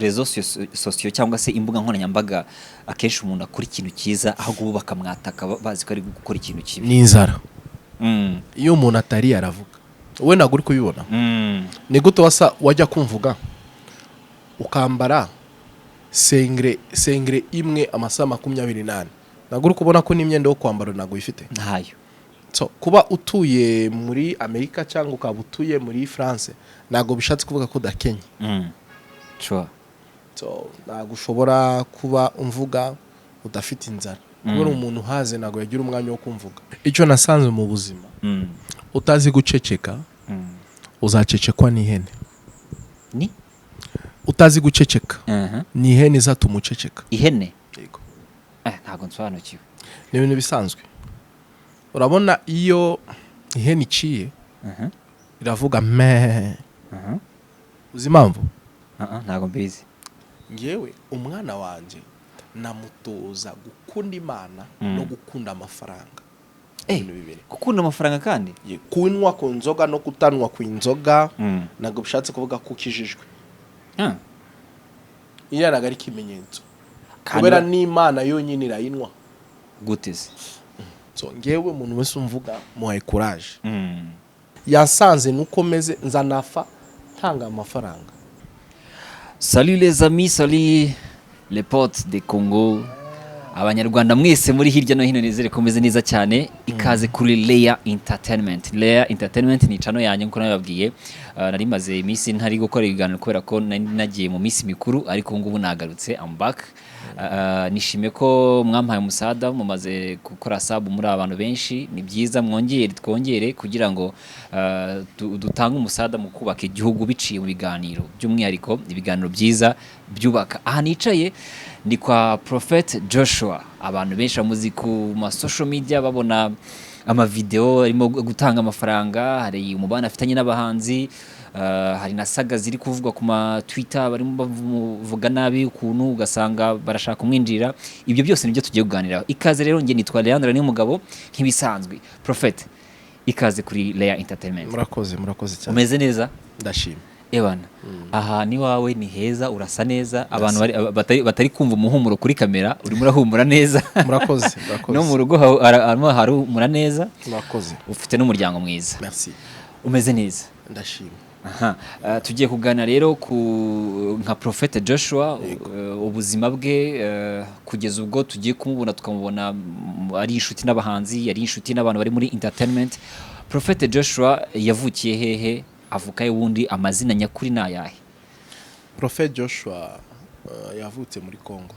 Réseaux sociaux cyangwa se imbuga nkoranyambaga, akenshi umuntu akora ikintu cyiza, ahubwo bo bakamwataka bazi ko ari gukora ikintu kibi. Ni inzara. Iyo umuntu atariye aravuga. Wowe ntabwo uri kubibona. Ni gute wasa wajya kumvuga ukambara singlet imwe amasaha 24? Ntabwo uri kubona ko n'imyenda yo kwambara ntabwo uyifite? Ntayo. So, kuba utuye muri Amerika cyangwa ukaba utuye muri France ntabwo bishatse kuvuga ko udakenye. Sure. So, ntabwo ushobora kuba umvuga udafite inzara, kubera umuntu uhaze ntabwo yagira umwanya wo kumvuga. Icyo nasanze mu buzima, utazi guceceka, uzacecekwa n'ihene. Ni Utazi guceceka, ni ihene izatuma uceceka. Ihene? Yego. Ntabwo nsobanukiwe. Ni ibintu bisanzwe. Urabona iyo ihene iciye, iravuga me. Uzi impamvu? Ah, ah, ntabwo mbizi. Ngewe umwana wanjye namutoza gukunda Imana no gukunda amafaranga. Ibintu bibiri. Gukunda amafaranga kandi? Kunywa ku nzoga no kutanywa ku inzoga ntabwo bishatse kuvuga ko ukijijwe. Iyo ntabwo ari ikimenyetso. Kandi Kubera n'Imana yonyine irayinywa. Gute se? So, ngewe umuntu wese umvuga muhaye courage. Yasanze nuko meze, nzanafa ntanga amafaranga. Salut les amis, salut les potes de Congo. Abanyarwanda mwese muri hirya no hino, nizere ko meze neza cyane. Ikaze kuri Leya Entertainment. Leya Entertainment ni channel yanjye nkuko nababwiye. Nari maze iminsi ntari gukora ibiganiro kubera ko nari nagiye mu minsi mikuru, ariko ubu ngubu nagarutse, I'm back. Nishimiye ko mwampaye umusada, mumaze gukora sub muri abantu benshi, ni byiza, mwongere twongere kugira ngo dutange umusada mu kubaka igihugu biciye mu biganiro, by'umwihariko ibiganiro byiza byubaka. Aha nicaye ni kwa Prophet Joshua. Abantu benshi bamuzi ku ma social media, babona amavideo arimo gutanga amafaranga, hari umubano afitanye n'abahanzi, hari na saga ziri kuvugwa ku ma Twitter, barimo bavuga nabi ukuntu ugasanga barashaka kumwinjira. Ibyo byose nibyo tugiye kuganiraho. Ikaze rero, njye nitwa Leandre Niyomugabo nk'ibisanzwe. Prophet, ikaze kuri Leya Entertainment. Murakoze, murakoze cyane. Umeze neza? Ndashima. Ebana, aha ni wawe, ni heza, urasa neza. Abantu batari kumva umuhumuro kuri kamera, urimo urahumura neza. Murakoze, murakoze. No mu rugo harimo harumura neza. Murakoze. Ufite n'umuryango mwiza. Merci. Umeze neza. Ndashima. Aha, tugiye kuganira rero ku nka Prophet Joshua, ubuzima bwe, kugeza ubwo tugiye kumubona, tukamubona ari inshuti n'abahanzi, ari inshuti n'abantu bari muri entertainment. Prophet Joshua yavukiye hehe? Avuka he? Wundi amazina nyakuri ni ayahe? Prophet Joshua yavutse muri Congo,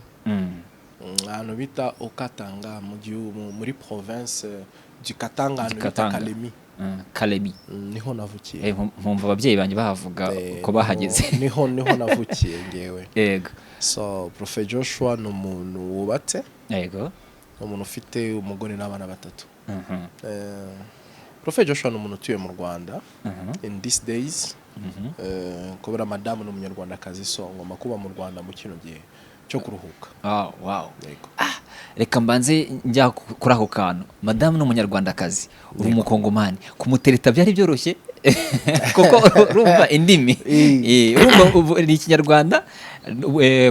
ahantu bita Okatanga, mu gihugu, muri province du Katanga, ahantu bita Katanga. Kalemi. Kalemi. Niho navukiye. Nkumva ababyeyi banjye bahavuga ko bahageze. Niho navukiye ngewe. So, Prophet Joshua ni umuntu wubatse, ni umuntu ufite umugore n'abana batatu. Prophet Joshua ni umuntu utuye mu Rwanda in these days, kubera madamu ni umunyarwandakazi, so ngomba kuba mu Rwanda mu kino gihe cyo kuruhuka. Oh, wow. Yego. Ah, reka mbanze njya kuri ako kantu. Madamu ni umunyarwandakazi, uri umukongomani, kumutereta byari byoroshye? Kuko urumva indimi, urumva ubu ni ikinyarwanda,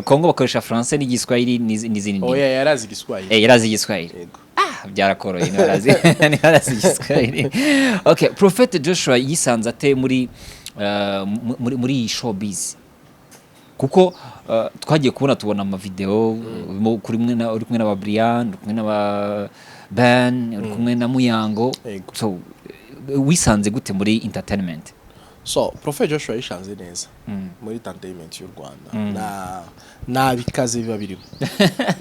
Kongo bakoresha français n'igiswahili n'izindi ndimi. Oya, yarazi igiswahili. Yarazi igiswahili? Yego. Ah, byarakoroye, ntibarazi igiswahili. Okay, Prophet Joshua yisanze ate muri iyi showbiz? Kuko twagiye kubona, tubona amavideo urimo uri kumwe n'aba Brian, uri kumwe n'aba Ben, uri kumwe na Muyango. Yego. So wisanze gute muri entertainment? So, Prophet Joshua yishanze neza muri entertainment y'u Rwanda. Na nabikaze biba birimo,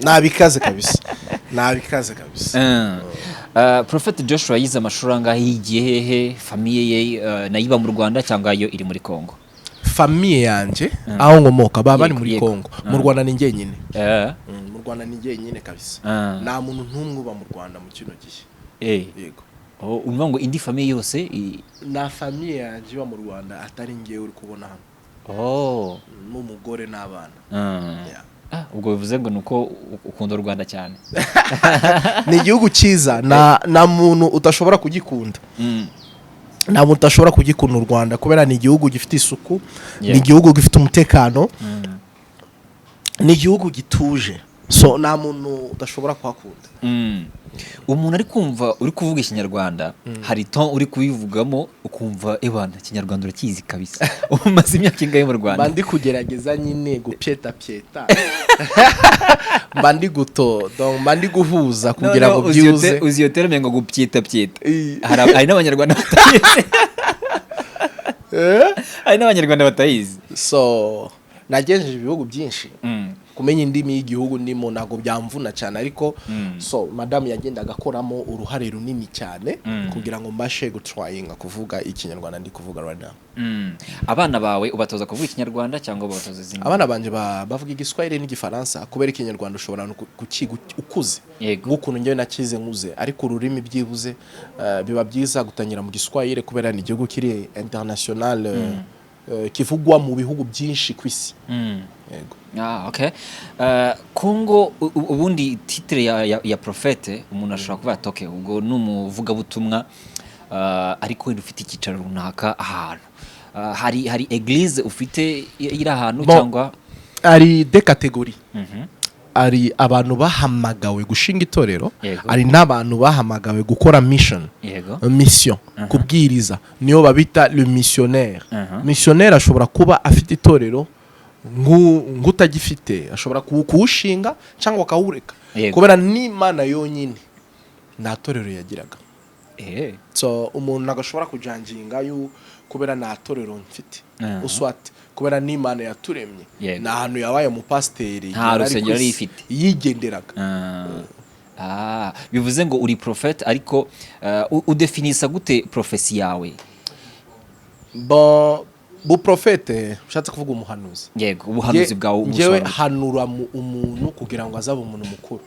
nabikaze kabisa, nabikaze kabisa. Prophet Joshua yize amashuri angahe? Yigiye hehe? Famille ye nayo iba mu Rwanda cyangwa yo iri muri Congo? Famille yanjye, aho nkomoka, baba bari muri Congo. Mu Rwanda ni njyenyine. Mu Rwanda ni njyenyine kabisa. Nta muntu n'umwe uba mu Rwanda mu kino gihe. Yego. Oh, urumva ngo indi famille yose Nta famille yanjye iba mu Rwanda atari ngewe uri kubona hano, n'umugore n'abana. Yeah. Ah, ubwo bivuze ngo nuko ukunda u Rwanda cyane. Ni igihugu cyiza, nta muntu udashobora kugikunda. Nta muntu udashobora kugikunda u Rwanda, kubera ni igihugu gifite isuku, ni igihugu gifite umutekano. Ni igihugu gituje, so nta muntu udashobora kuhakunda. Umuntu ari kumva uri kuvuga Ikinyarwanda, hari ton uri kubivugamo ukumva ebana Ikinyarwanda urakizi kabisa. Umaze imyaka ingahe mu Mba Rwanda? ndi kugerageza nyine gupyeta pyeta, mba ndi guto, donc mba ndi guhuza kugira ngo byuze. Uzi iyo terme ngo gupyeta pyeta? Hari n'Abanyarwanda batayizi. Hari n'Abanyarwanda batayizi. So nagenjeje ibihugu byinshi, kumenya indimi y'igihugu ndimo ntabwo byamvuna cyane, ariko so madamu yagendaga akoramo uruhare runini cyane kugira ngo mbashe gutryinga kuvuga Ikinyarwanda ndi kuvuga right now. Abana bawe ubatoza kuvuga Ikinyarwanda cyangwa ubatoza izindi? Abana banje bavuga Igiswahili n'Igifaransa, kubera Ikinyarwanda ushobora no kukiga ukuze, nk'ukuntu njyewe nakize nkuze, ariko ururimi byibuze biba byiza gutangira mu Giswahili kubera ni igihugu kiri international, kivugwa mu bihugu byinshi ku isi. Yego. Ah, okay. Kongo ubundi titre ya prophète, umuntu ashobora kuvuga ati okay, ubwo ni umuvugabutumwa, ariko wenda ufite icyicaro runaka ahantu. Hari église ufite iri ahantu Bon. cyangwa? Hari deux catégories. Hari abantu bahamagawe gushinga itorero, hari n'abantu bahamagawe gukora mission, mission, kubwiriza, niyo babita le missionnaire. Missionnaire ashobora kuba afite itorero nk'utagifite, ashobora kuwushinga cyangwa akawureka, kubera n'Imana yonyine nta torero yagiraga. So umuntu ntabwo ashobora kujanjinga yu kubera nta torero mfite, uswate kubera n'Imana yaturemye ni ahantu yabaye umupasiteri, Nta yari ari rusengero ku yari isi, ifite. yigenderaga. Ah, bivuze ngo uri prophète, ariko udefinisa gute prophétie yawe? Bon, buprophète ushatse kuvuga umuhanuzi. Yego, ubuhanuzi bwawe Njyewe ubusobanura. hanura umuntu kugira ngo azabe umuntu mukuru,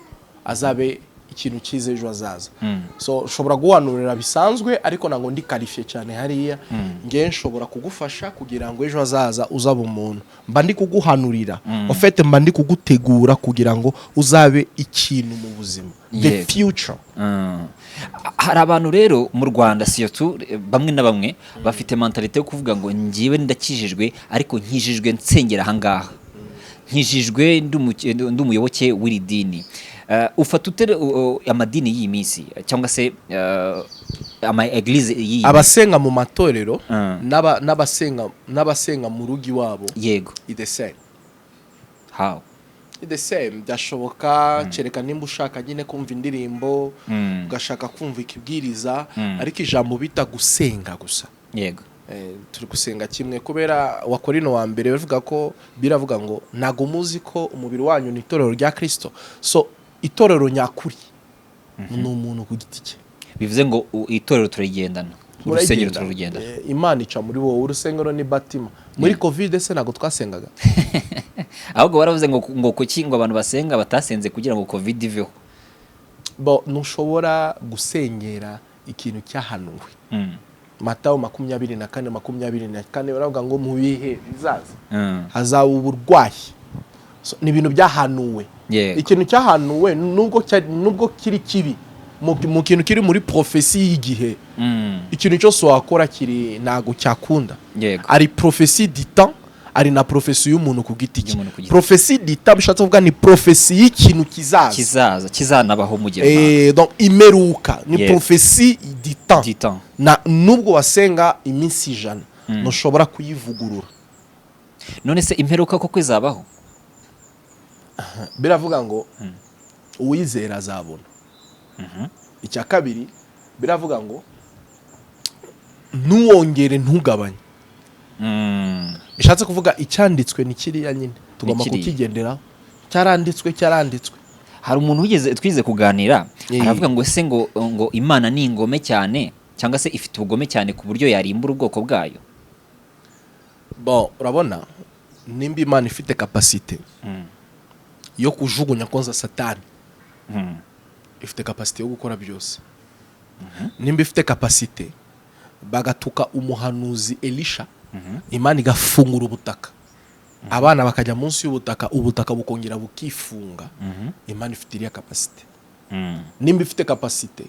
azabe ikintu cyiza ejo hazaza. So nshobora guhanurira bisanzwe, ariko ntabwo ndi qualifié cyane hariya. Ngewe nshobora kugufasha kugira ngo ejo hazaza uzabe umuntu. Mba ndi kuguhanurira, en fait mba ndi kugutegura kugira ngo uzabe ikintu mu buzima, the future. Hari abantu rero mu Rwanda, surtout bamwe na bamwe, bafite mentalité yo kuvuga ngo ngiwe ndakijijwe, ariko nkijijwe nsengera ahangaha, nkijijwe ndi umuyoboke w'iri dini. Ufata ute amadini y'iyi minsi cyangwa se ama église y'iyi minsi? Abasenga mu matorero n'abasenga mu rugo iwabo, the same. How? The same, byashoboka kereka nimba ushaka nyine kumva indirimbo, ugashaka kumva ikibwiriza, ariko ijambo bita gusenga gusa, turi gusenga kimwe, kubera Wakorino wa mbere bavuga ko biravuga ngo ntago muzi ko umubiri wanyu ni itorero rya Kristo. So itorero nyakuri ni umuntu ku giti cye. Bivuze ngo itorero turigendana, urusengero Muragenda. turarugendana. Imana ica muri wowe, urusengero ni bâtiment. Muri COVID se ntabwo twasengaga? Ahubwo baravuze ngo kuki ngo abantu basenga batasenze kugira ngo COVID iveho? Bo ntushobora gusengera ikintu cyahanuwe. Matayo 24:24 baravuga ngo mu bihe bizaza hazaba uburwayi. So, ni ibintu byahanuwe. Ikintu cyahanuwe, nubwo kiri kibi mu kintu kiri muri prophétie y'igihe, ikintu cyose wakora kiri ntago cyakunda. Ari prophétie du temps, ari na prophétie y'umuntu ku giti cye. Y'umuntu ku giti. Prophétie du temps bishatse kuvuga ni prophétie y'ikintu kizaza, kizaza, kizanabaho mu gihe runaka. Donc imeruka ni prophétie du temps. Du temps. Na nubwo wasenga iminsi 100, ntushobora kuyivugurura. None se imperuka koko izabaho? Biravuga ngo uwizera azabona. Icya kabiri biravuga ngo ntuwongere, ntugabanye. Bishatse kuvuga icyanditswe ni kiriya nyine, tugomba Ni kiriya. kukigenderaho. Cyaranditswe, cyaranditswe. Hari umuntu wigeze twize kuganira, aravuga ngo ese ngo Imana ni ingome cyane cyangwa se ifite ubugome cyane ku buryo yarimbura ubwoko bwayo? Bon, urabona nimba Imana ifite capacité yo kujugunya konza Satani, ifite capacité yo gukora byose. Nimba ifite capacité bagatuka umuhanuzi Elisha, Imana igafungura ubutaka, abana bakajya munsi y'ubutaka, ubutaka bukongera bukifunga, Imana ifite iriya capacité. Nimba ifite capacité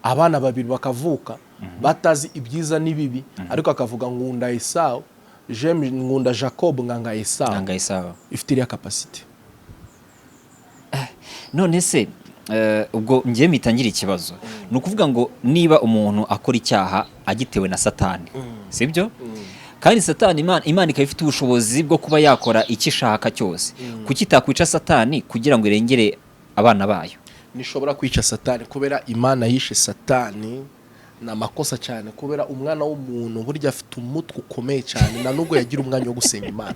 abana babiri bakavuka batazi ibyiza n'ibibi, ariko akavuga ngunda Esawu, j'aime, ngunda Jacob, nganga Esawu, Nanga Esawu. ifite iriya capacité. None se ubwo ngiye mitangira ikibazo, ni ukuvuga ngo niba umuntu akora icyaha agitewe na Satani, sibyo? Kandi Satani, Imana ikaba ifite ubushobozi bwo kuba yakora icyo ishaka cyose, kuki itakwica Satani kugira ngo irengere abana bayo? Nishobora kwica Satani, kubera Imana yishe Satani ni amakosa cyane, kubera umwana w'umuntu burya afite umutwe ukomeye cyane, nta nubwo yagira umwanya wo gusenga Imana.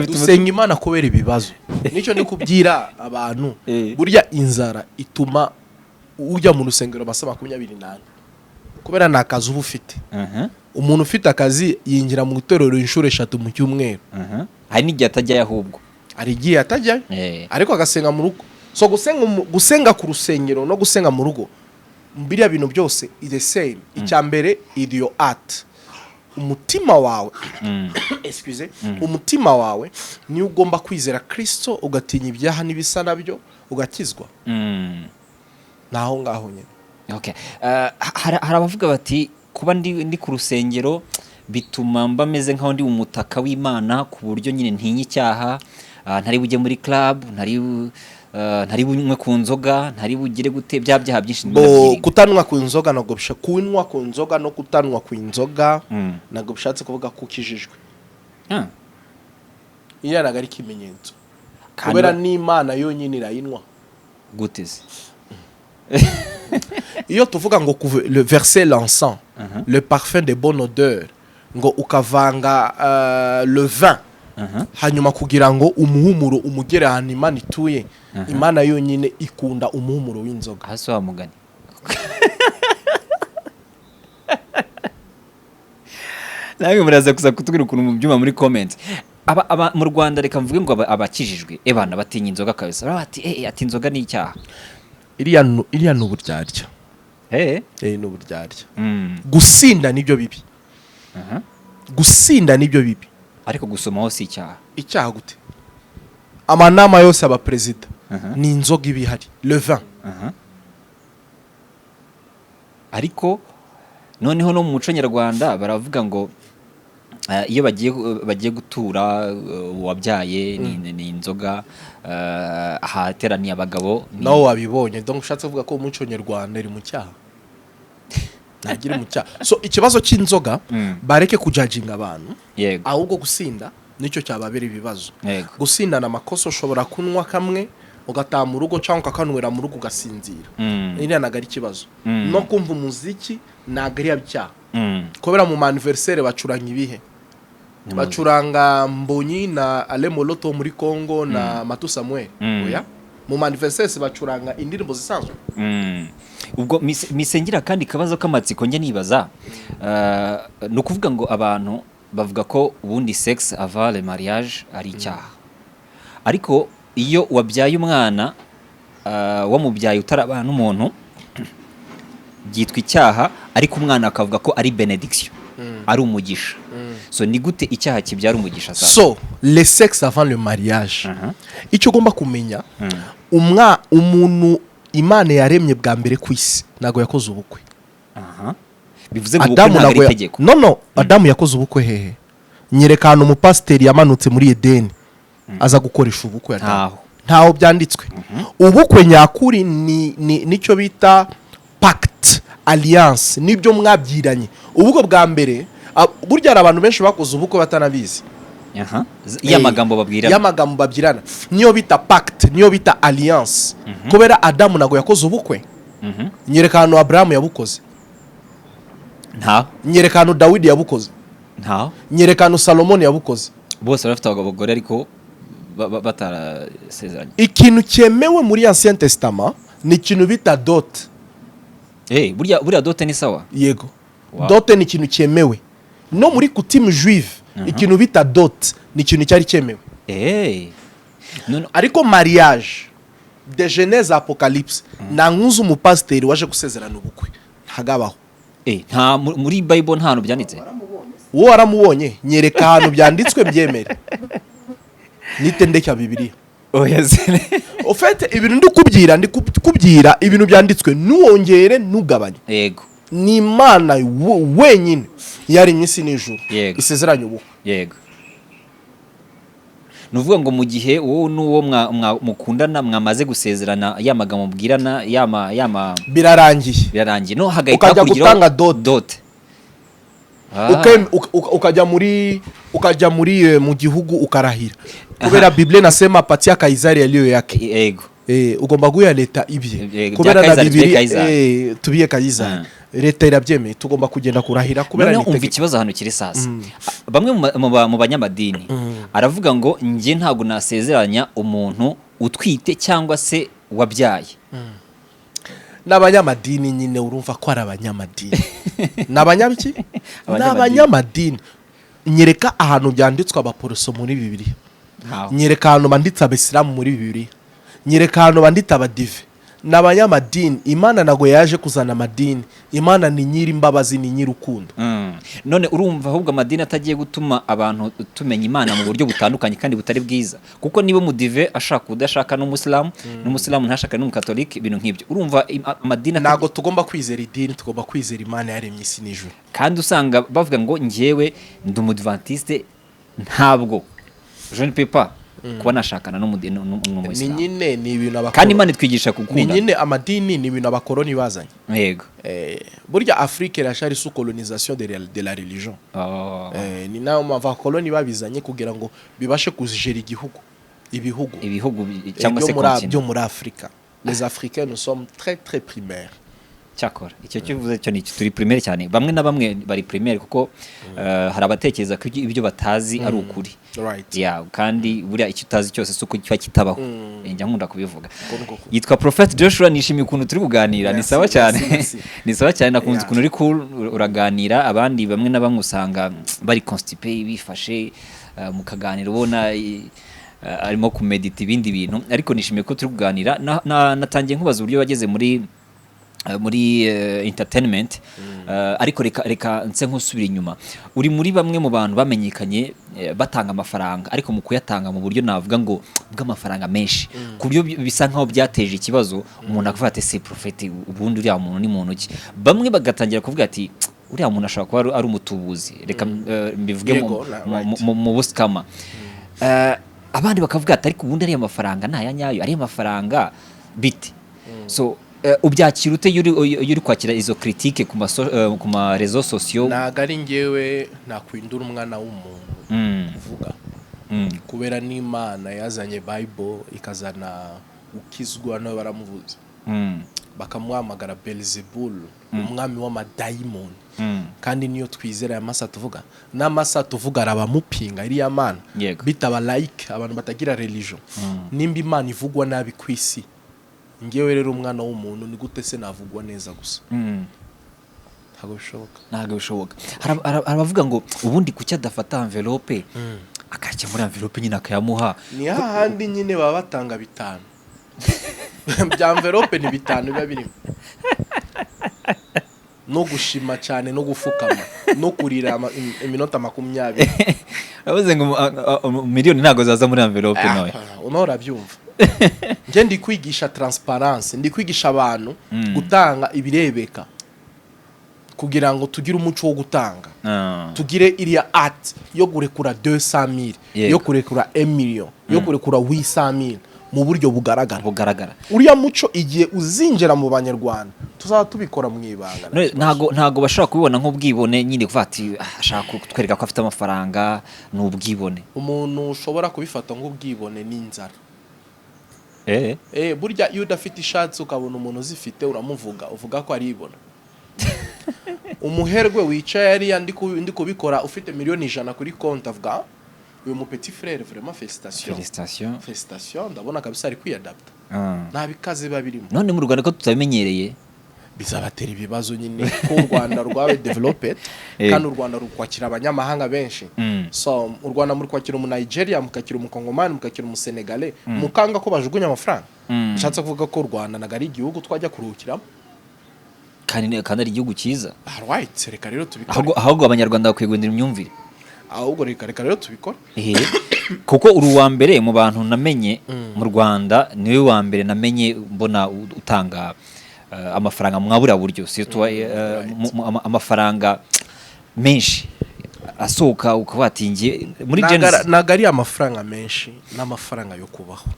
Dusenga Imana kubera ibibazo. Nicyo ndi kubwira abantu. Burya inzara ituma ujya mu rusengero amasaha 24, kubera nta kazi uba ufite. Umuntu ufite akazi yinjira mu itorero inshuro 3 mu cyumweru. Hari n'igihe atajyayo ahubwo. Hari igihe atajyayo, ariko agasenga mu rugo. So gusenga ku rusengero no gusenga mu rugo, biriya bintu byose is the same. Icya mbere, your heart, umutima wawe, excuse, umutima wawe niyo ugomba kwizera Kristo, ugatinya ibyaha n'ibisa nabyo, ugakizwa. Naho ngaho nyine. Okay. Hari abavuga bati kuba ndi ku rusengero bituma mba meze nkaho ndi mu mutaka w'Imana, ku buryo nyine ntinya icyaha, ntari bujye muri club, ntari bunywe ku nzoga, ntari bugire gute bya byaha byinshi Bo ndabyirinda. Kutanwa ku nzoga ntabwo kunywa ku nzoga no kutanwa ku inzoga ntabwo bishatse kuvuga ko ukijijwe. Iriya ntabwo ari ikimenyetso, Kandi kubera n'Imana yonyine irayinywa. Gute se? Iyo tuvuga ngo le verser l'encens, le parfum de bonne odeur, ngo ukavanga le vin, hanyuma kugira ngo umuhumuro umugere ahantu Imana ituye, Imana yonyine ikunda umuhumuro w'inzoga. Hasi wa mugani nawe muraza kuza kutubwira ukuntu mubyuma muri comment. Aba mu Rwanda, reka mvuge ngo abakijijwe ebana batinya inzoga kabisa, baravuga bati ati inzoga ni icyaha. Iriya ni uburyarya. Ni uburyarya. Gusinda nibyo bibi. Gusinda nibyo bibi. Ariko gusomaho si icyaha? Icyaha gute? Amanama yose abaperezida ni inzoga iba ihari, le vin. Ariko noneho no mu muco nyarwanda baravuga ngo iyo bagiye gutura uwabyaye ni inzoga, ahateraniye abagabo Nawe wabibonye. Donc ushatse kuvuga ko umuco nyarwanda iri mu cyaha? Ntagira mu cyaha. So ikibazo cy'inzoga, bareke kujajinga abantu, ahubwo gusinda nicyo cyababera ibibazo. Gusinda ni amakosa. Ushobora kunywa kamwe ugataha mu rugo, cyangwa ukakanywera mu rugo ugasinzira. Iriya ntabwo ari ikibazo. No kumva umuziki ntabwo ari icyaha, kubera mu anniversaire bacuranga ibihe? Bacuranga Mbonyi na Ale Moloto muri Congo na Matu Samuel. Oya, mu anniversaire bacuranga indirimbo zisanzwe. Ubwo misengera kandi kabazo k'amatsiko njye nibaza, ni ukuvuga ngo abantu bavuga ko ubundi sex avant le mariage ari icyaha, ariko iyo wabyaye umwana, wamubyaye utarabana n'umuntu, byitwa icyaha, ariko umwana akavuga ko ari benediction, ari umugisha. So ni gute icyaha kibyara umugisha sasa? So le sexe avant le mariage, icyo ugomba kumenya, umuntu Imana yaremye bwa mbere ku isi ntabwo yakoze ubukwe. Bivuze ngo ubukwe Adamu ntabwo ari ntabwo itegeko. No, Adamu yakoze ubukwe hehe? Nyereka ahantu umupasiteri yamanutse muri Edeni aza gukoresha ubukwe Adamu. Ntaho. Ntaho byanditswe. Ubukwe nyakuri ni nicyo bita pacte, alliance, nibyo mwabyiranye. Ubukwe bwa mbere, burya hari abantu benshi bakoze ubukwe batanabizi. Y'amagambo babwirana. Y'amagambo babwirana niyo bita pacte, niyo bita alliance, kubera Adamu ntabwo yakoze ubukwe. Nyereka ahantu Aburahamu yabukoze. Ntaho. Nyereka ahantu Dawidi yabukoze. Ntaho. Nyereka ahantu Salomoni yabukoze. Bose bari bafite abagore ariko batarasezeranye. Ikintu cyemewe muri Ancien Testament ni ikintu bita dot. Buriya dot ni sawa? Yego. Wow. Dot ni ikintu cyemewe no muri coutume juive. Ikintu bita dot ni ikintu cyari cyemewe. None Ariko mariage, de Genèse Apocalypse, nta nkuzi umupasiteri waje gusezerana ubukwe, ntagabaho. Nta muri Bible nta hantu byanditse? Wowe waramubonye? Nyereka ahantu byanditswe byemere nite ndeka Bibiliya. Oya se. Ufite ibintu ndi kubwira ibintu byanditswe, ntuwongere, ntugabanye. Ni Imana wenyine yaremye isi n'ijuru isezeranye ubukwe. Ni ukuvuga ngo mu gihe wowe n'uwo mukundana mwamaze gusezerana, ya magambo mubwirana, yama Birarangiye. Birarangiye, no hagahita Ukajya hakurikiraho gutanga dot. Dot. Ukajya muri mu gihugu ukarahira, kubera Biblia nasema patia Kaisari yaliyo yake. Ugomba guha leta ibye. Kubera Bya na Kaisari tubihe Bibiri. Kaisari. Tubiye Kaisari. Leta irabyemeye, tugomba kugenda kurahira kubera Noneho ni umva itegeko. ikibazo hano kiri sasa. Bamwe mu banyamadini aravuga ngo njye ntabwo nasezeranya umuntu utwite cyangwa se wabyaye. N'abanyamadini nyine, urumva ko ari abanyamadini. Ni abanyabiki? Ni Abanyamadini. abanyamadini. Nyereka ahantu byanditswe abaporoso muri Bibiliya. Ntaho. Nyereka ahantu banditse abisilamu muri Bibiliya. Nyereka ahantu banditse abadive. Ni abanyamadini. Imana ntabwo yaje kuzana amadini. Imana ni nyir'imbabazi, ni nyir'urukundo. None urumva ahubwo amadini atagiye gutuma abantu tumenya Imana mu buryo butandukanye kandi butari bwiza? Kuko niba umudive ashaka udashaka n'umusilamu, n'umusilamu ntashaka n'umukatolike, ibintu nk'ibyo, urumva amadini Ntabwo tugomba kwizera idini, tugomba kwizera Imana yaremye isi n'ijuru. Kandi usanga bavuga ngo njyewe ndi umudivantiste, ntabwo, je ne peux pas kuba nashakana Ni n'umuyisilamu. nyine ni ibintu Kandi Imana itwigisha Ni gukunda. nyine amadini ni ibintu abakoroni bazanye. Burya Afrique irashari sous colonisation de la religion. Ni nayo mpamvu abakoloni babizanye, kugira ngo bibashe kujera igihugu, ibihugu. Ibihugu cyangwa byo se muri continent. Byo muri Afrika, les Africains, nous sommes très très primaires. Cyakora icyo kivuze cyo ni turi primaire cyane. Bamwe na bamwe bari primaire, kuko hari abatekereza ko ibyo batazi ari ukuri. Yeah, kandi buriya icyo utazi cyose si uko kiba kitabaho. Njya nkunda kubivuga. Uko niko kuri. Yitwa Prophet Joshua. Nishimiye ukuntu turi kuganira, ni Merci, sawa cyane. merci, merci. Ni sawa cyane, nakunze ukuntu uri cool, uraganira. Abandi bamwe na bamwe usanga bari constipé, bifashe, mukaganira ubona arimo kumedita ibindi bintu, ariko nishimiye ko turi kuganira. Natangiye nkubaza uburyo wageze muri entertainment, ariko reka nse nkusubira inyuma. Uri muri bamwe mu bantu bamenyekanye batanga amafaranga, ariko mu kuyatanga mu buryo navuga ngo bw'amafaranga menshi, ku buryo bisa nkaho byateje ikibazo. Umuntu akavuga ati: "Se Prophet, ubundi uriya muntu ni muntu ki?" Bamwe bagatangira kuvuga ati: "Uriya muntu ashobora kuba ari umutubuzi," reka mbivuge Yego, right. mu busikama. Abandi bakavuga ati: "Ariko ubundi ariya mafaranga ni aya nyayo? Ariya mafaranga bite?" So ubyakira ute iyo uri kwakira izo critique ku ma réseaux sociaux? Ntabwo ari njyewe nakwindura umwana w'umuntu kuvuga, kubera n'Imana yazanye Bible, ikazana gukizwa, nawe baramuvuze, bakamuhamagara Belzebul, umwami w'amadayimoni. Kandi niyo twizera aya masa tuvuga n'amasa tuvuga, arabamupinga iriya mana. Bitaba like abantu batagira religion. Nimba Imana ivugwa nabi ku isi, ngewe rero umwana w'umuntu ni gute se navugwa neza gusa? Ntabwo bishoboka. Ntabwo bishoboka. Hari abavuga ngo ubundi kuki adafata enveloppe, akajya muri enveloppe nyine akayamuha? Ni hahandi nyine baba batanga bitanu bya enveloppe, ni bitanu biba birimo no gushima cyane, no gufukama, no kurira iminota 20. Bavuze ngo miliyoni ntabwo zaza muri enveloppe nawe. Unaho urabyumva. Njye ndi kwigisha transparence, ndi kwigisha abantu gutanga ibirebeka, kugira ngo tugire umuco wo gutanga, tugire iriya art yo kurekura 200,000, yo kurekura 1 million, yo kurekura 800,000 mu buryo bugaragara. Bugaragara. Uriya muco igihe uzinjira mu Banyarwanda, tuzaba tubikora mu ibanga. None ntago bashobora kubibona nk'ubwibone nyine, kuvuga ati: "Ah, ashaka kutwereka ko afite amafaranga, ni ubwibone"? Umuntu ushobora kubifata nk'ubwibone ni inzara. Burya iyo udafite ishatsi ukabona umuntu uzifite, uramuvuga, uvuga ko aribona. Umuherwe wicaye hariya, ndi kubikora, ufite miliyoni 100 kuri konti, avuga: "Ah, uyu mu petit frère, vraiment félicitation." Félicitation. Félicitation, ndabona kabisa ari kwiyadapta. Nta bikaze biba birimo. None mu Rwanda ko tutabimenyereye? Bizabatera ibibazo nyine, ko u Rwanda rwabe developed. Kandi u Rwanda rukwakira abanyamahanga benshi. So u Rwanda muri kwakira umu Nigeria, mukakira umukongomani, mukakira umusenegale, mukanga ko bajugunya amafaranga. Bishatse kuvuga ko u Rwanda ntabwo ari igihugu twajya kuruhukiramo. Kandi ari igihugu cyiza. Alright, reka rero tubikore. Ahubwo Abanyarwanda bakwiye guhindura imyumvire. Ahubwo reka rero tubikore. Kuko uri uwa mbere mu bantu namenye mu Rwanda, niwe wa mbere namenye mbona utanga amafaranga mwa buriya buryo, surtout amafaranga menshi. Asohoka ukaba watingiye muri Ntago Genesis. Ntago ari amafaranga menshi, n'amafaranga yo kubaho.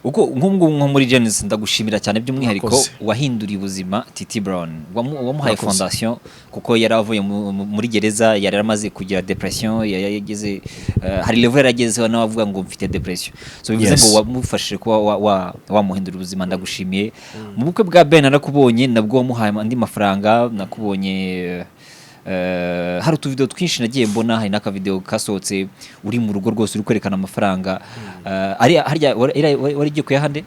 Kuko nk'ubu nko muri Genesis, ndagushimira cyane by'umwihariko, Murakoze. wahinduriye ubuzima Titi Brown. Wamuhaye Murakoze. fondation, kuko yari avuye muri gereza, yari amaze kugira depression, yari yageze hari level yaragezeho nawe avuga ngo mfite depression. So bivuze ngo wamufashije kuba wamuhindura ubuzima, ndagushimiye. Mu bukwe bwa Ben narakubonye, nabwo wamuhaye andi mafaranga. Nakubonye hari utuvideo twinshi nagiye mbona, hari n'akavideo kasohotse uri mu rugo rwose uri kwerekana amafaranga. Ari harya wari ugiye kuyahande?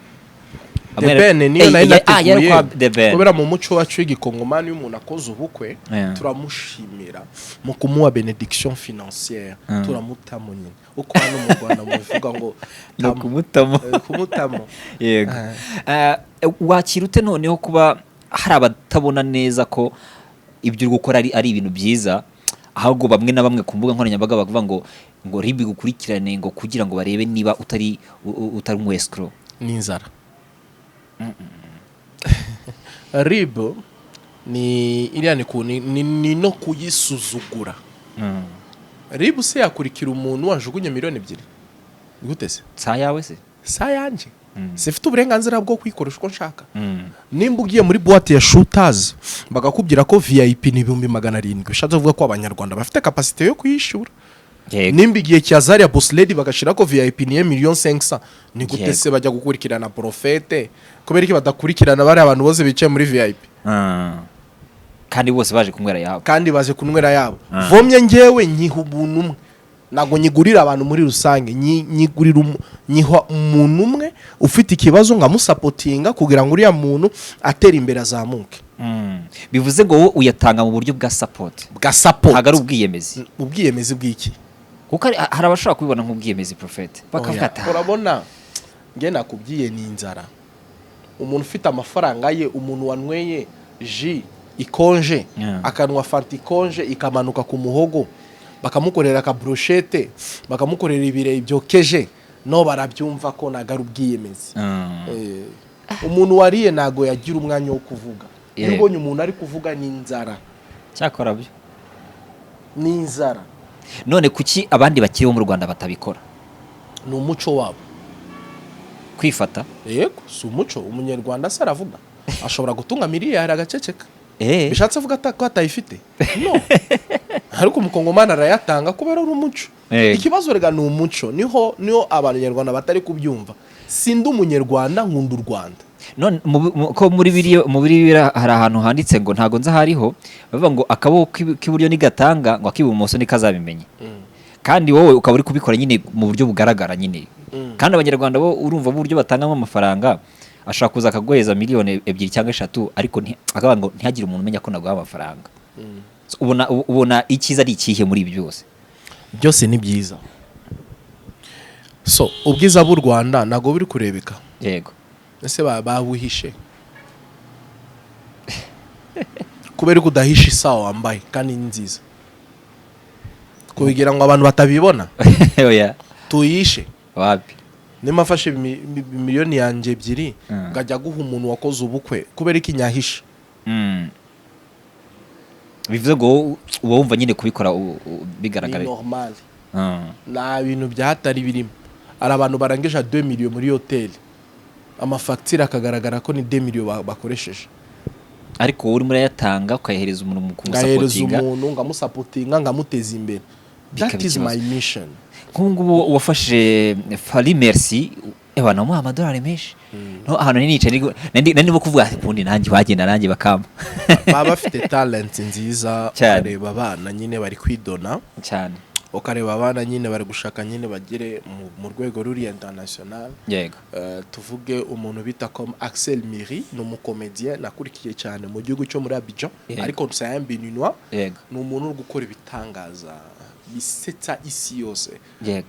The Ben niyo nari Yari nateguye, kwa The Ben. kubera mu muco wacu w'igikongomani, iyo umuntu akoze ubukwe, turamushimira mu kumuha bénédiction financière. Turamutamo nyine, uko hano mu Rwanda mubivuga ngo Ni tamo. ukumutamo. Kumutamo. Yego. Wakira ute noneho kuba hari abatabona neza ko ibyo uri gukora ari ibintu byiza, ahubwo bamwe na bamwe ku mbuga nkoranyambaga bavuga ngo RIB gukurikirane, ngo kugira ngo barebe niba utari umu escroc? Ni inzara. RIB ni iriya ni no kuyisuzugura. RIB se yakurikira umuntu wajugunye miliyoni 2 gute se? Si ayawe se? Si ayanjye? Sifite uburenganzira bwo kuyikoresha uko nshaka? Nimba ugiye muri boîte ya shooters bakakubwira ko VIP ni 700,000, bishatse kuvuga ko Abanyarwanda bafite capacité yo kuyishyura. Nimba igihe cya Zaria Boss Lady bagashyira ko VIP niye miliyoni 500, ni gute se bajya gukurikirana Prophète? Kubera iki badakurikirana bariya abantu bose bicaye muri VIP? Kandi bose baje kunywera yabo. Kandi baje kunywera yabo. Vomye ngewe nyiha ubuntu umwe, ntabwo nyigurira abantu muri rusange. Nyigurira nyiha umuntu umwe ufite ikibazo, nkamusupportinga kugira ngo uriya muntu atere imbere, azamuke. Bivuze ngo wowe uyatanga mu buryo bwa support? Bwa support. Ntabwo ari ubwiyemezi? Ubwiyemezi bw'iki? Kuko hari abashobora kubibona nk'ubwiyemezi, Prophète, bakavuga Oya, ati "Ah, urabona nge nakubwiye, ni inzara. Umuntu ufite amafaranga ye, umuntu wanyweye jus ikonje, akanywa fanta ikonje ikamanuka ku muhogo, bakamukorera akabrochette, bakamukorera ibirayi byokeje, no barabyumva ko ntabwo ari ubwiyemezi. Umuntu wariye ntabwo yagira umwanya wo kuvuga. Iyo ubonye umuntu ari kuvuga, ni inzara. Cyakora byo. Ni inzara. None kuki abandi bakiri bo mu Rwanda batabikora? Ni umuco wabo. Kwifata? Yego, si umuco. Umunyarwanda se aravuga? Ashobora gutunga miliyari agaceceka. Bishatse avuga ko atayifite? No, ariko Umukongomani arayatanga kubera ari umuco. Ikibazo rega ni umuco, niho Abanyarwanda batari kubyumva. Sindi Umunyarwanda, nkunda u Rwanda. None ko muri biriya, muri Bibiliya hari ahantu handitse ngo, ntago nzi ahariho, bavuga ngo akaboko k'iburyo nigatanga, ngo ak'ibumoso ntikazabimenya, kandi wowe ukaba uri kubikora nyine mu buryo bugaragara nyine. Kandi Abanyarwanda bo urumva uburyo batangamo amafaranga, ashobora kuza akaguheza miliyoni 2 cyangwa 3, ariko akavuga ngo ntihagire umuntu umenya ko naguha amafaranga. So, ubona icyiza ari ikihe muri ibi byose? Byose ni byiza. So ubwiza bw'u Rwanda ntabwo buri kurebeka. Ese babuhishe kubera ko udahisha isaha wambaye kandi ni nziza, kugira ngo abantu batabibona? Oya. Tuyishe? Wapi. Nimba mfashe miliyoni yanjye 2, ngajya guha umuntu wakoze ubukwe, kubera iki nyahisha? Bivuze ngo wowe uba wumva nyine kubikora Ni bigaragara. normal. Nta bintu byahatari birimo. Hari abantu barangije 2 millions muri hoteli, amafagitire akagaragara ko ni 2 millions bakoresheje. Ariko wowe urimo urayatanga ukayahereza umuntu mu Ngahereza kumusupportinga. umuntu, ngamusupportinga, ngamuteza imbere. Bikaba That is ikibazo. my mission. Nk'ubu ngubu wafashije Fally Merci, ewa namuha amadolari menshi. No ahantu nari nicaye nari ndimo kuvuga ati, ubundi nanjye wagenda nanjye bakampa. Baba bafite talent nziza. Cyane. Ukareba abana nyine bari kwidona, ukareba abana nyine bari gushaka nyine bagere mu rwego ruri international. Tuvuge umuntu bita comme Axel Miri, ni umucomédien nakurikiye cyane mu gihugu cyo muri Abidjan, ariko c'est un Béninois. Ni umuntu uri gukora ibitangaza bisetsa isi yose.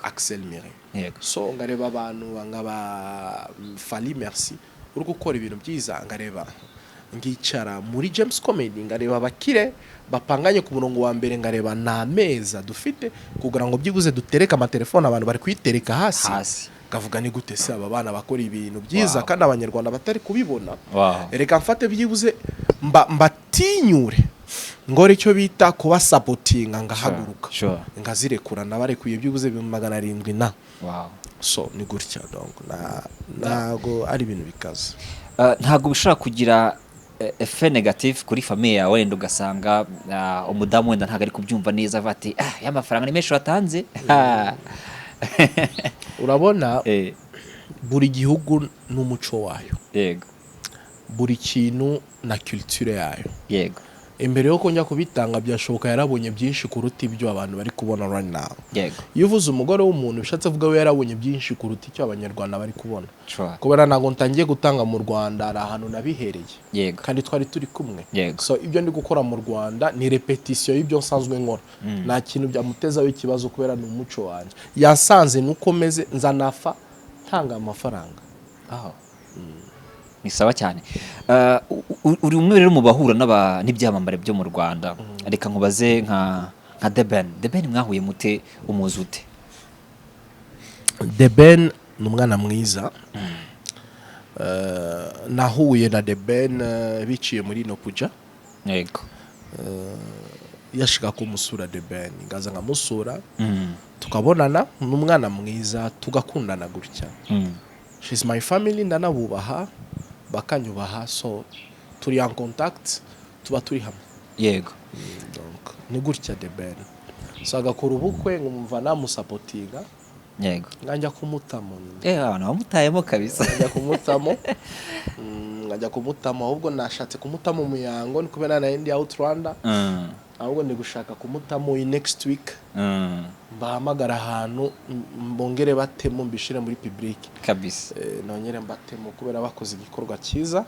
Axel Miri. So ngareba abantu nkaba Fally Merci uri gukora ibintu byiza, ngareba ngicara muri James Comedy, ngareba abakire bapanganye ku murongo wa mbere, ngareba nta meza dufite kugira ngo byibuze dutereke amatelefone, abantu bari kuyitereka hasi. Hasi. Ngavuga ni gute se aba bana bakora ibintu byiza kandi Abanyarwanda batari kubibona? Reka mfate byibuze mba mbatinyure. Ngora icyo bita kuba supportinga, ngahaguruka, ngazirekura. Nabarekuye byibuze 700,000 na so ni gutya. Donc ntago ari ibintu bikaze. Ntabwo bishobora kugira effet négatif kuri famille yawe? Wenda ugasanga umudamu wenda ntabwo ari kubyumva neza, avuga ati: "Ah, ya mafaranga ni menshi watanze." Urabona, buri gihugu n'umuco wayo, buri kintu na culture yayo. Imbere yo njya kubitanga, byashoboka yarabonye byinshi kuruta ibyo abantu bari kubona right now. Iyo uvuze umugore w'umuntu, bishatse kuvuga we yarabonye byinshi kuruta icyo Abanyarwanda bari kubona, kubera ntabwo ntangiye gutanga mu Rwanda, hari ahantu nabihereye kandi twari turi kumwe. So ibyo ndi gukora mu Rwanda ni répétition y'ibyo nsanzwe nkora. Nta kintu byamutezaho ikibazo kubera ni umuco wanjye, yasanze nuko meze, nzanafa ntanga amafaranga. Oh. Ni sawa cyane. Uri umwe rero mu bahura n'ibyamamare byo mu Rwanda. Reka nkubaze nka The Ben. The Ben mwahuye mute? Umuzi ute? The Ben ni umwana mwiza. Nahuye na The Ben biciye muri Nopuja. Yashaka kumusura The Ben, ngaza nkamusura, tukabonana. Ni umwana mwiza, tugakundana gutya. She's my family, ndanabubaha, bakanyubaha, so turi en contact, tuba turi hamwe. Donc ni gutya. The Ben so agakora ubukwe, nkumva namusupportinga, nkajya kumutamo nyine. Abantu bamutayemo kabisa. Nkajya kumutamo. Nkajya kumutamo. Ahubwo nashatse kumutamo umuyango, ni kubera na ndi out Rwanda. Ahubwo ndi gushaka kumutamo iyi next week, mbahamagara ahantu, mbongere batemo, mbishire muri public. Nongere mbatemo kubera bakoze igikorwa cyiza.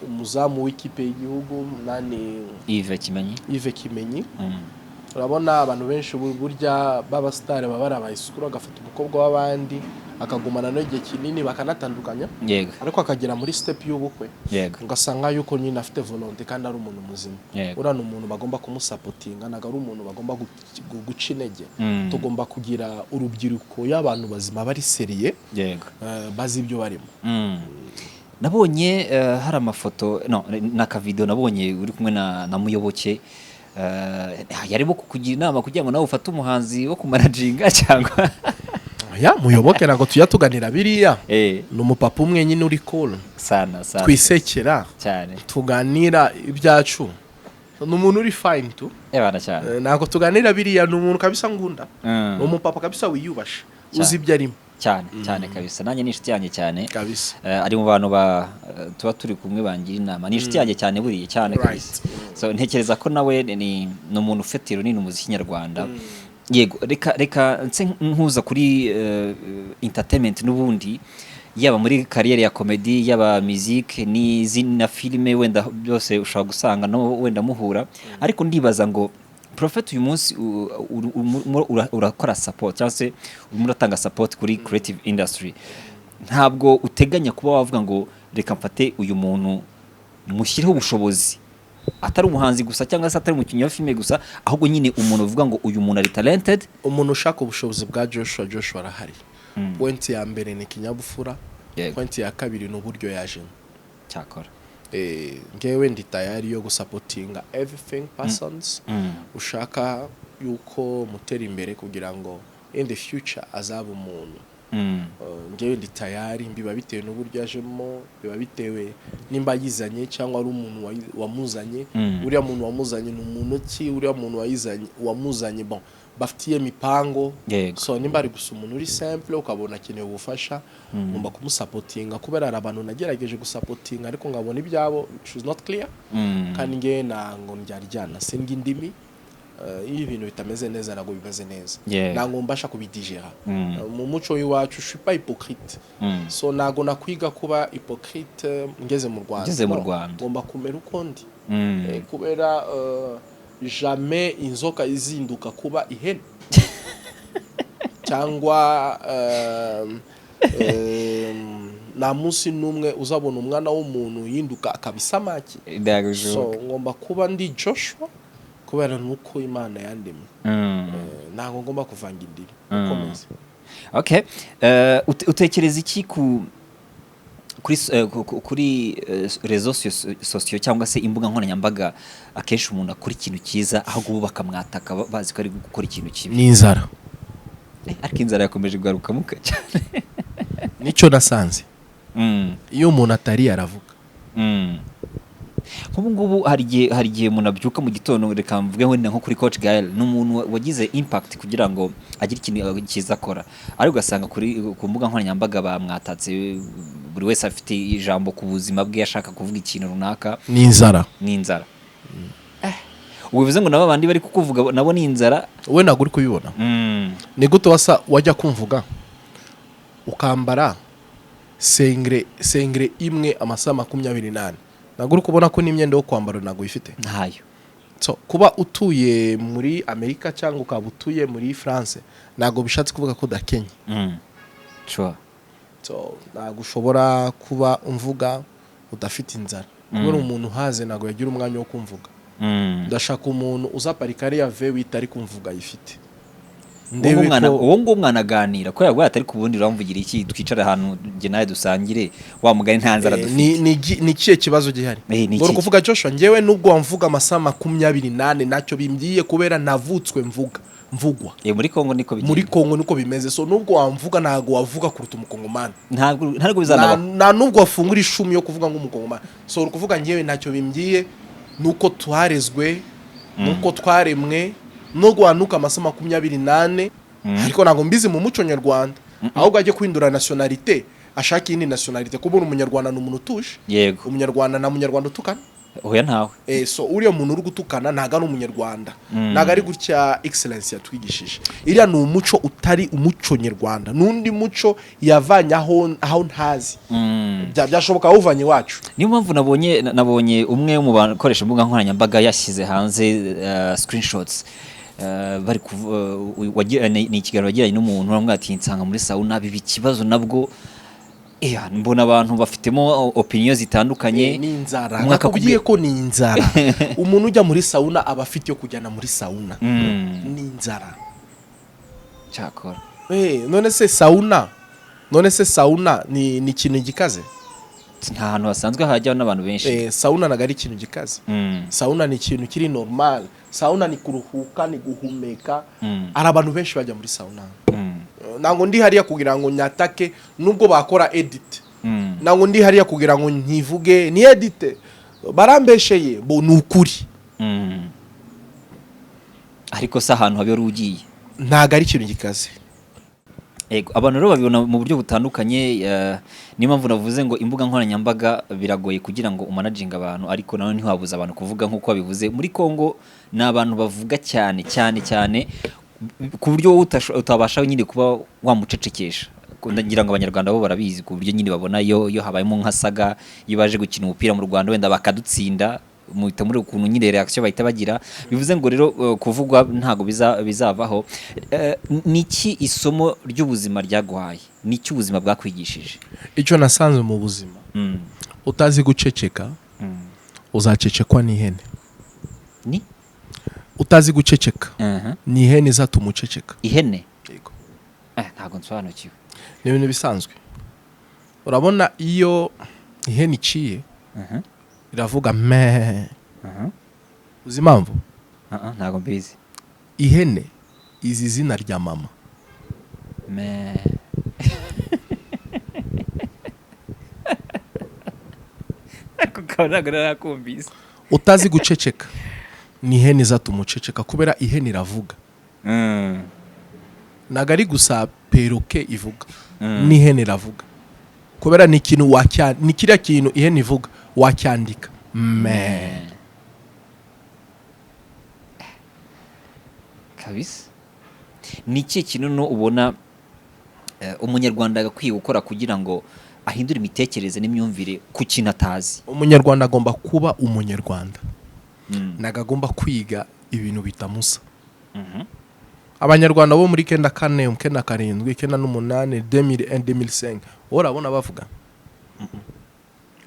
Umuzamu w'ikipe y'igihugu nani? Yves Kimenyi. Yves Kimenyi. Urabona abantu benshi burya b'abasitari baba bari abayisukuru, agafata umukobwa w'abandi akagumana no igihe kinini, bakanatandukanya, ariko akagera muri step y'ubukwe, ugasanga yuko nyine afite volonté kandi ari umuntu muzima. Uriya ni umuntu bagomba kumusupportinga, ntabwo ari umuntu bagomba guca intege. Tugomba kugira urubyiruko y'abantu bazima, bari sérieux, bazi ibyo barimo. Nabonye hari amafoto, no n'akavideo nabonye uri kumwe na Muyoboke, yarimo kukugira inama kugira ngo nawe ufate umuhanzi wo kumanaginga cyangwa? Ya Muyoboke ntabwo tujya tuganira biriya. Ni umupapa umwe nyine uri cool, Sana sana. twisekera, tuganira ibyacu, ni umuntu uri fine tu. Ebana cyane. Ntabwo tuganira biriya, ni umuntu kabisa ngunda, ni umupapa kabisa wiyubashe, uzi ibyo arimo. Cyane cyane kabisa, nanjye ni inshuti yanjye cyane. Ari mu bantu ba tuba turi kumwe bangira inama, ni inshuti yanjye cyane buriya cyane kabisa. So ntekereza ko nawe ni umuntu ufite runini umuziki nyarwanda. Yego, reka nse nkuza kuri entertainment n'ubundi, yaba muri carrière ya comedy, yaba music n'izindi na filime, wenda byose ushobora gusanga no wenda muhura. Ariko ndibaza ngo Prophet, uyu munsi urakora support cyangwa se urimo uratanga support kuri creative industry, ntabwo uteganya kuba wavuga ngo reka mfate uyu muntu mushyireho ubushobozi, atari umuhanzi gusa cyangwa se atari umukinnyi wa filime gusa, ahubwo nyine umuntu uvuga ngo uyu muntu ari talented? Umuntu ushaka ubushobozi bwa Joshua, Joshua arahari. Point ya mbere ni ikinyabupfura. Point ya kabiri ni uburyo yajemo. Cyakora. Ngewe ndi tayari yo gusupportinga everything persons ushaka yuko mutera imbere kugira ngo in the future azaba umuntu. Ngewe ndi tayari. Biba bitewe n'uburyo yajemo, biba bitewe nimba yizanye cyangwa ari umuntu wamuzanye. Uriya muntu wamuzanye ni umuntu ki? Uriya muntu wayizanye, wamuzanye, bon, bafitiye mipango. So nimba ari gusa umuntu uri simple, ukabona akeneye ubufasha, ngomba kumusupportinga, kubera hari abantu nagerageje gusupportinga ariko nkabona ibyabo is not clear. Kandi ngewe ntango ndyaryana, sindya indimi. Iyo ibintu bitameze neza, ntabwo bimeze neza. Ntabwo mbasha kubidigera. Mu muco w'iwacu, je suis pas hypocrite. So ntabwo nakwiga kuba hypocrite ngeze mu Rwanda. Ngeze mu No, Rwanda. ngomba kumera uko ndi. Kubera jamais inzoka izinduka kuba ihene, cyangwa nta munsi n'umwe uzabona umwana w'umuntu yinduka akaba isamaki. Ntabwo So bishoboka. ngomba kuba ndi Joshua kubera nuko Imana yandemye. Ntabwo ngomba kuvanga indimi. Ukomeze. Okay. Utekereza iki ku Kuri réseaux sociaux cyangwa se imbuga nkoranyambaga, akenshi umuntu akora ikintu cyiza, ahubwo bo bakamwataka bazi ko ari gukora ikintu kibi. Ni inzara. Ariko inzara yakomeje kugaruka cyane. Nicyo nasanze, iyo umuntu atariye aravuga. Nk'ubu ngubu hari igihe umuntu abyuka mu gitondo, reka mvuge wenda nko kuri Coach Gael, ni umuntu wagize impact kugira ngo agire ikintu cyiza akora, ariko ugasanga ku mbuga nkoranyambaga bamwatatse, buri wese afite ijambo ku buzima bwe, ashaka kuvuga ikintu runaka. Ni inzara. Ni inzara. Ubwo bivuze ngo nabo bandi bari kukuvuga nabo ni inzara. Wowe ntabwo uri kubibona. Ni gute wasa wajya kumvuga ukambara singlet imwe amasaha 24? Ntabwo uri kubona ko n'imyenda yo kwambara ntabwo uyifite? Ntayo. So, kuba utuye muri Amerika cyangwa ukaba utuye muri France ntabwo bishatse kuvuga ko udakenye. Sure. So, ntabwo ushobora kuba umvuga udafite inzara, kubera umuntu uhaze ntabwo yagira umwanya wo kumvuga. Ndashaka umuntu uzaparika ariya V8 ari kumvuga ayifite. Uwo Ndebe mwana ko uwo nguwo mwanaganira ko yaguye atari ku bundi, uramvugira iki? Twicare ahantu njye nawe dusangire, wa mugani nta nzara dufite. Ni ikihe kibazo gihari? Ni Ngo iki? Kuvuga Joshua, njyewe nubwo wamvuga amasaha 24 ntacyo bimbwiye, kubera navutswe mvuga, mvugwa. Muri Kongo niko bigenda. Muri Kongo niko bimeze. So nubwo wamvuga ntabwo wavuga kuruta umukongomani. Ntabwo Nta bizanabaho. Nta nubwo wafungura ishumi yo kuvuga ngo umukongomani. So uri kuvuga, njyewe ntacyo bimbwiye, nuko twarezwe, nuko twaremwe, nubwo wanuka amasaha 24. Ariko ntabwo mbizi mu muco nyarwanda, ahubwo ajye kwindura nationalité, ashaka iyindi nationalité. Kubona umunyarwanda ni umuntu utuje. Umunyarwanda nta munyarwanda utukana. Oya, ntawe. So uriya muntu uri gutukana ntabwo ari umunyarwanda, ntabwo ari gutya Excellence yatwigishije. Iriya ni umuco utari umuco nyarwanda, n'undi muco yavanye aho ntazi. Byashoboka awuvanye iwacu. Niyo mpamvu nabonye umwe mu bakoresha imbuga nkoranyambaga yashyize hanze screenshots, bari ni ikiganiro yagiranye n'umuntu, uramubwira ati: "Nsanga muri sauna biba ikibazo." Nabwo mbona abantu bafitemo opinion zitandukanye. Ni inzara. Umwe Nakubwiye akakubwira ko ni inzara. Umuntu ujya muri sauna aba afite yo kujyana muri sauna. Ni inzara. Cyakora. None se sauna ni ikintu gikaze? Nta hantu hasanzwe hajyaho n'abantu benshi. Sauna ntabwo ari ikintu gikaze. Sauna ni ikintu kiri normal. Sauna ni kuruhuka, ni guhumeka. Hari abantu benshi bajya muri sauna. Ntabwo ndi hariya kugira ngo nyatake, nubwo bakora edit. Ntabwo ndi hariya kugira ngo nkivuge ni edit, barambesheye bo, ni ukuri. Ariko se ahantu habi wari ugiye? Ntabwo ari ikintu gikaze. Ego, abantu rero babibona mu buryo butandukanye, niyo mpamvu navuze ngo imbuga nkoranyambaga biragoye kugira ngo umanaginge abantu, ariko nanone ntiwabuza abantu kuvuga nk'uko babivuze. Muri Congo ni abantu bavuga cyane cyane cyane, ku buryo wowe utabasha nyine kuba wamucecekesha. Ndagira ngo abanyarwanda bo barabizi, ku buryo nyine babona iyo habayemo nka saga, iyo baje gukina umupira mu Rwanda wenda bakadutsinda, muhita muri ukuntu nyine reaction bahita bagira. Bivuze ngo rero kuvugwa ntabwo bizavaho. Ni iki isomo ry'ubuzima ryaguhaye? Ni iki ubuzima bwakwigishije? Icyo nasanze mu buzima, utazi guceceka uzacecekwa n'ihene. Ni Utazi guceceka ni ihene izatuma uceceka. Ihene? Yego. Ntabwo nsobanukiwe. Ni ibintu bisanzwe. Urabona iyo ihene iciye iravuga me. Uzi impamvu? Ah, ah, ntabwo mbizi. Ihene izi izina rya mama. Me ako kawe ntabwo narakumvise. Utazi guceceka ni ihene izatuma uceceka, kubera ihene iravuga. Ntabwo ari gusa perroquet ivuga, n'ihene iravuga, kubera ni ikintu ni kiriya kintu ihene ivuga wacyandika me. Kabisa. Ni ikihe kintu no ubona umunyarwanda agakwiye gukora kugira ngo ahindure imitekerereze n'imyumvire ku kintu atazi? Umunyarwanda agomba kuba umunyarwanda, ntabwo agomba kwiga ibintu bitamusa. Abanyarwanda bo muri 94, 97, 98, 2001, 2005, wowe urabona bavuga?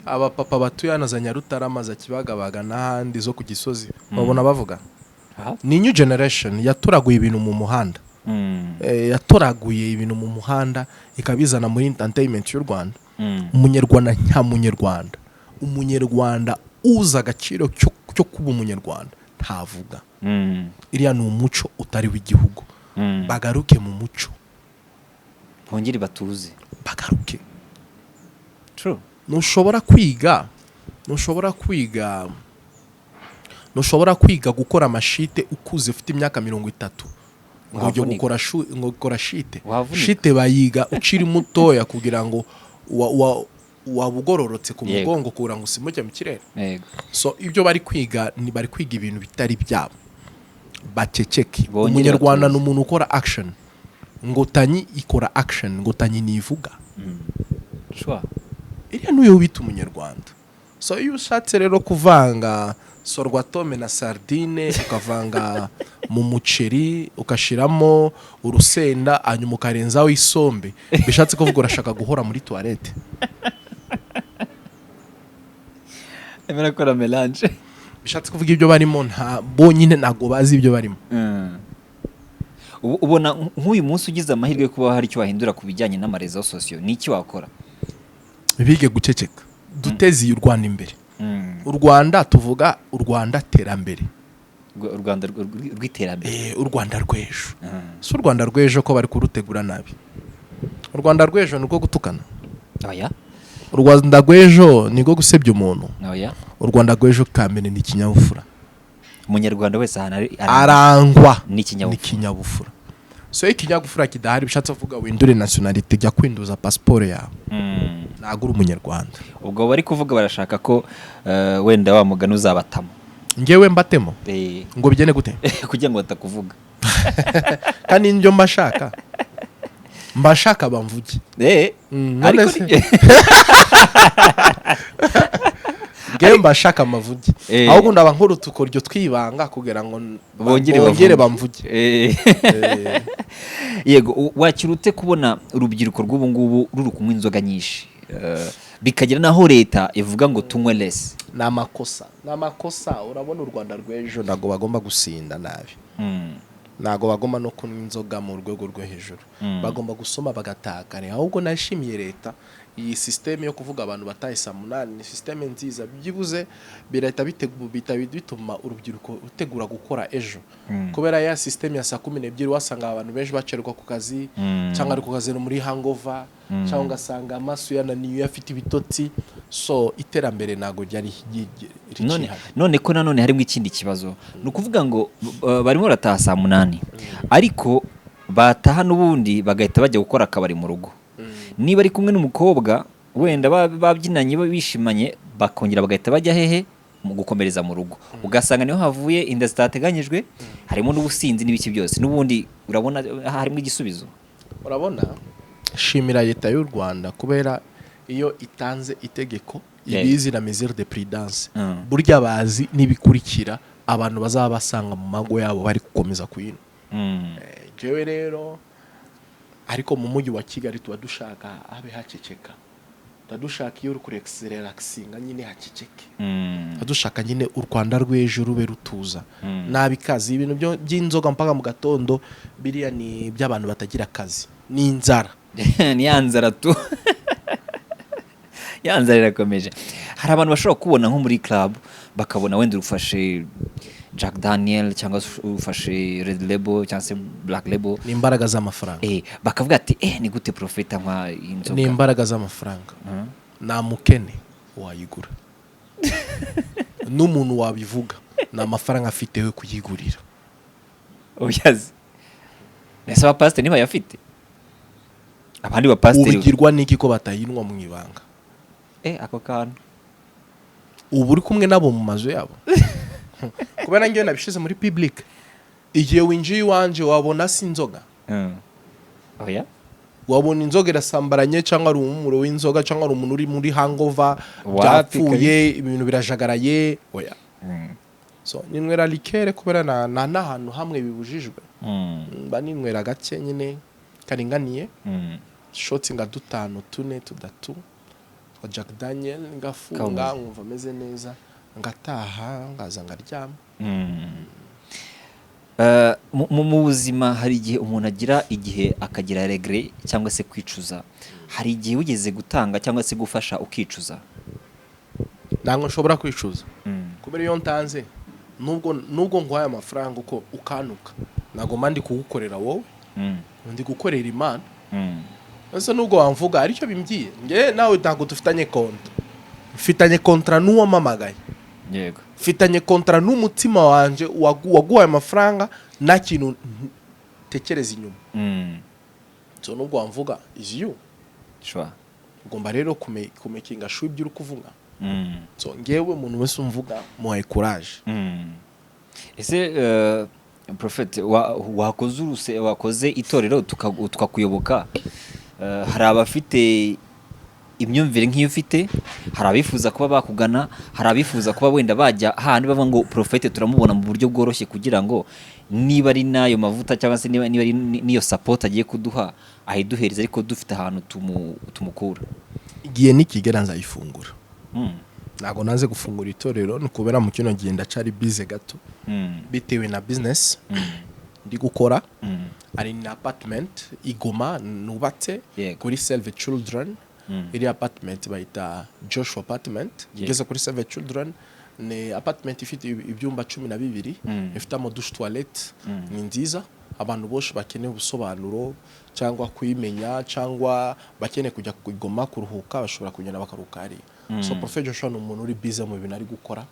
Abapapa batuye hano za Nyarutarama, za Kibagabaga n'ahandi zo ku Gisozi, babona bavuga? Aha. Ni new generation yatoraguye ibintu mu muhanda. Yatoraguye ibintu mu muhanda ikabizana muri entertainment y'u Rwanda. Umunyarwanda nyamunyarwanda, umunyarwanda uzi agaciro cyo kuba umunyarwanda ntavuga. Iriya ni umuco utari w'igihugu. Bagaruke mu muco. Bongere batuze. Bagaruke. True. Ntushobora kwiga gukora amashite ukuze, ufite imyaka 30, ngo ujye Wavunika. ngo gukora shite. Wavunika. Shite bayiga ukiri mutoya kugira ngo waba ugororotse ku mugongo kugira ngo usimuke mu kirere. So ibyo bari kwiga, ni bari kwiga ibintu bitari byabo, baceceke. Bongere Umunyarwanda ni batuze. umuntu ukora action. Ngotanyi ikora action, ngotanyi ntivuga. Iriya niyo bita umunyarwanda. So iyo ushatse rero kuvanga sorwatome na sardine, ukavanga mu muceri, ugashyiramo urusenda, hanyuma ukarenzaho isombe, bishatse kuvuga urashaka guhora muri toilette. Emera akora mélange. Bishatse kuvuga ibyo barimo nta bonyine ntabwo bazi ibyo barimo. Ubona nk'uyu munsi ugize amahirwe yo kuba hari icyo wahindura ku bijyanye n'ama réseaux sociaux, ni iki wakora? Bige guceceka, duteze u Rwanda imbere. U Rwanda tuvuga, u Rwanda terambere. U Rwanda rw'iterambere. U Rwanda rw'ejo. Si u Rwanda rw'ejo ko bari kurutegura nabi? U Rwanda rw'ejo ni urwo gutukana? Oya. U Rwanda rw'ejo ni rwo gusebya umuntu? Oya. U Rwanda rw'ejo kamere ni ikinyabupfura. Umunyarwanda wese ahantu ari Arangwa n'ikinyabupfura. N'ikinyabupfura. So iyo ikinyabupfura kidahari, bishatse kuvuga windure nationalité, jya kwinduza pasiporo yawe, ntabwo uri umunyarwanda. Ubwo bari kuvuga barashaka ko wenda wa mugani uzabatamo. Ngewe mbatemo? Eh. Ngo bigende gute? Kugira ngo batakuvuga. Kandi nibyo mbashaka, mbashaka bamvuge. None Ariko se? Ngewe mbashaka amavuge. Ahubwo ndaba nkora utukoryo twibanga kugira ngo bongere bongere bavuge. bamvuge. Yego, wakira ute kubona urubyiruko rw'ubu ngubu ruri kunywa inzoga nyinshi, bikagera n'aho leta ivuga ngo tunywe less? Ni amakosa, ni amakosa. Urabona u Rwanda rw'ejo ntabwo bagomba gusinda nabi. Ntabwo bagomba no kunywa inzoga mu rwego rwo hejuru. Bagomba gusoma bagatakara. Ahubwo nashimiye leta iyi système yo kuvuga abantu bataye saa 8, ni système nziza. Byibuze birahita bihita bituma urubyiruko rutegura gukora ejo. Kubera ya système ya saa 12, wasanga abantu benshi bacererwa ku kazi, cyangwa ari ku kazi no muri hangover, cyangwa ugasanga amaso yananiwe, afite ibitotsi. So iterambere ntabwo ryari None, rikihari. none ko nanone harimo ikindi kibazo, ni ukuvuga ngo barimo barataha saa 8, ariko bataha n'ubundi bagahita bajya gukora akabari mu rugo. Niba ari kumwe n'umukobwa wenda babyinanye, bishimanye, bakongera bagahita bajya hehe? Mu gukomereza mu rugo, ugasanga niho havuye inda zitateganyijwe, harimo n'ubusinzi n'ibiki byose. N'ubundi urabona harimo igisubizo. Urabona, shimira leta y'u Rwanda kubera iyo itanze itegeko ibizi na mesure de prudence. Burya bazi n'ibikurikira, abantu bazaba basanga mu mago yabo bari gukomeza kuyino. Jewe rero, ariko mu mujyi wa Kigali tuba dushaka habe haceceka, tuba dushaka iyo uri kurelaxinga nyine haceceke. Tuba dushaka nyine u Rwanda rw'ejo rube rutuza. Nabi kazi ibintu by'inzoga mpaka mu gatondo, biriya ni iby'abantu batagira akazi, ni inzara. Ni ya nzara tu, ya nzara irakomeje. Hari abantu bashobora kubona nko muri club, bakabona wenda ufashe Jack Daniel cyangwa se ufashe Red Label cyangwa se Black Label. Ni imbaraga z'amafaranga. Bakavuga ati: "Ni gute Profeta anywa inzoga?" Ni imbaraga z'amafaranga. Nta mukene wayigura, n'umuntu wabivuga ni amafaranga afite yo kuyigurira. Oyazi, ese abapasiteri ntibayafite? Abandi bapasiteri. Ubigirwa n'iki ko batayinywa mu ibanga? Ako kantu. Ubu uri kumwe nabo mu mazu yabo, kubera ngewe nabishyize muri public. Igihe winjiye iwanje wabona si inzoga? Oya. Wabona inzoga irasambaranye, cyangwa ari umumuro w'inzoga, cyangwa ari umuntu uri muri hangover? Wapi. Byapfuye, ibintu birajagaraye, oya. So ninywera liqueur kubera na n'ahantu hamwe bibujijwe. Mba ninywera gake nyine karinganiye, shots nga dutanu, tune, tudatu twa Jack Daniel, ngafunga. Kabuze. Nkumva ameze neza, ngataha, ngaza ngaryama. Mu buzima hari igihe umuntu agira igihe akagira regret cyangwa se kwicuza. Hari igihe wigeze gutanga cyangwa se gufasha ukicuza? Ntabwo nshobora kwicuza, kubera iyo ntanze, nubwo nguhaye amafaranga uko ukanuka, ntabwo mba ndi kugukorera wowe, ndi gukorera Imana. Ese nubwo wamvuga aricyo bimbwiye, nge nawe ntabwo dufitanye contrat. Mfitanye contrat n'uwampamagaye. Mfitanye contrat n'umutima wanje waguhaye amafaranga, nta kintu ntekereza inyuma. So nubwo wamvuga is you. Ugomba rero kumakinga sure ibyo uri kuvuga. So ngewe umuntu wese umvuga muhaye courage. Ese Prophet, wakoze itorero tukakuyoboka. Hari abafite imyumvire nk'iyo ufite, hari abifuza kuba bakugana, hari abifuza kuba wenda bajya hahandi bavuga ngo Prophet turamubona mu buryo bworoshye, kugira ngo niba ari n'ayo mavuta cyangwa se niba ari n'iyo support agiye kuduha ayiduhereza, ariko dufite ahantu tumukura. Igihe nikigera nzayifungura. Ntabwo naze gufungura itorero, ni ukubera mu kino gihe ndacari busy gato, bitewe na business ndi gukora. Ari na apartment i Goma nubatse kuri Save the Children. Iri apartment bayita Joshua Apartment. Igeze kuri Save the Children, ni apartment ifite ibyumba 12, ifite amadouche, toilette. Ni nziza. Abantu bose bakeneye ubusobanuro cyangwa kuyimenya cyangwa bakeneye kujya ku Goma kuruhuka, bashobora kugenda bakaruhuka hariya. So Prophet Joshua ni umuntu uri busy mu bintu ari gukora.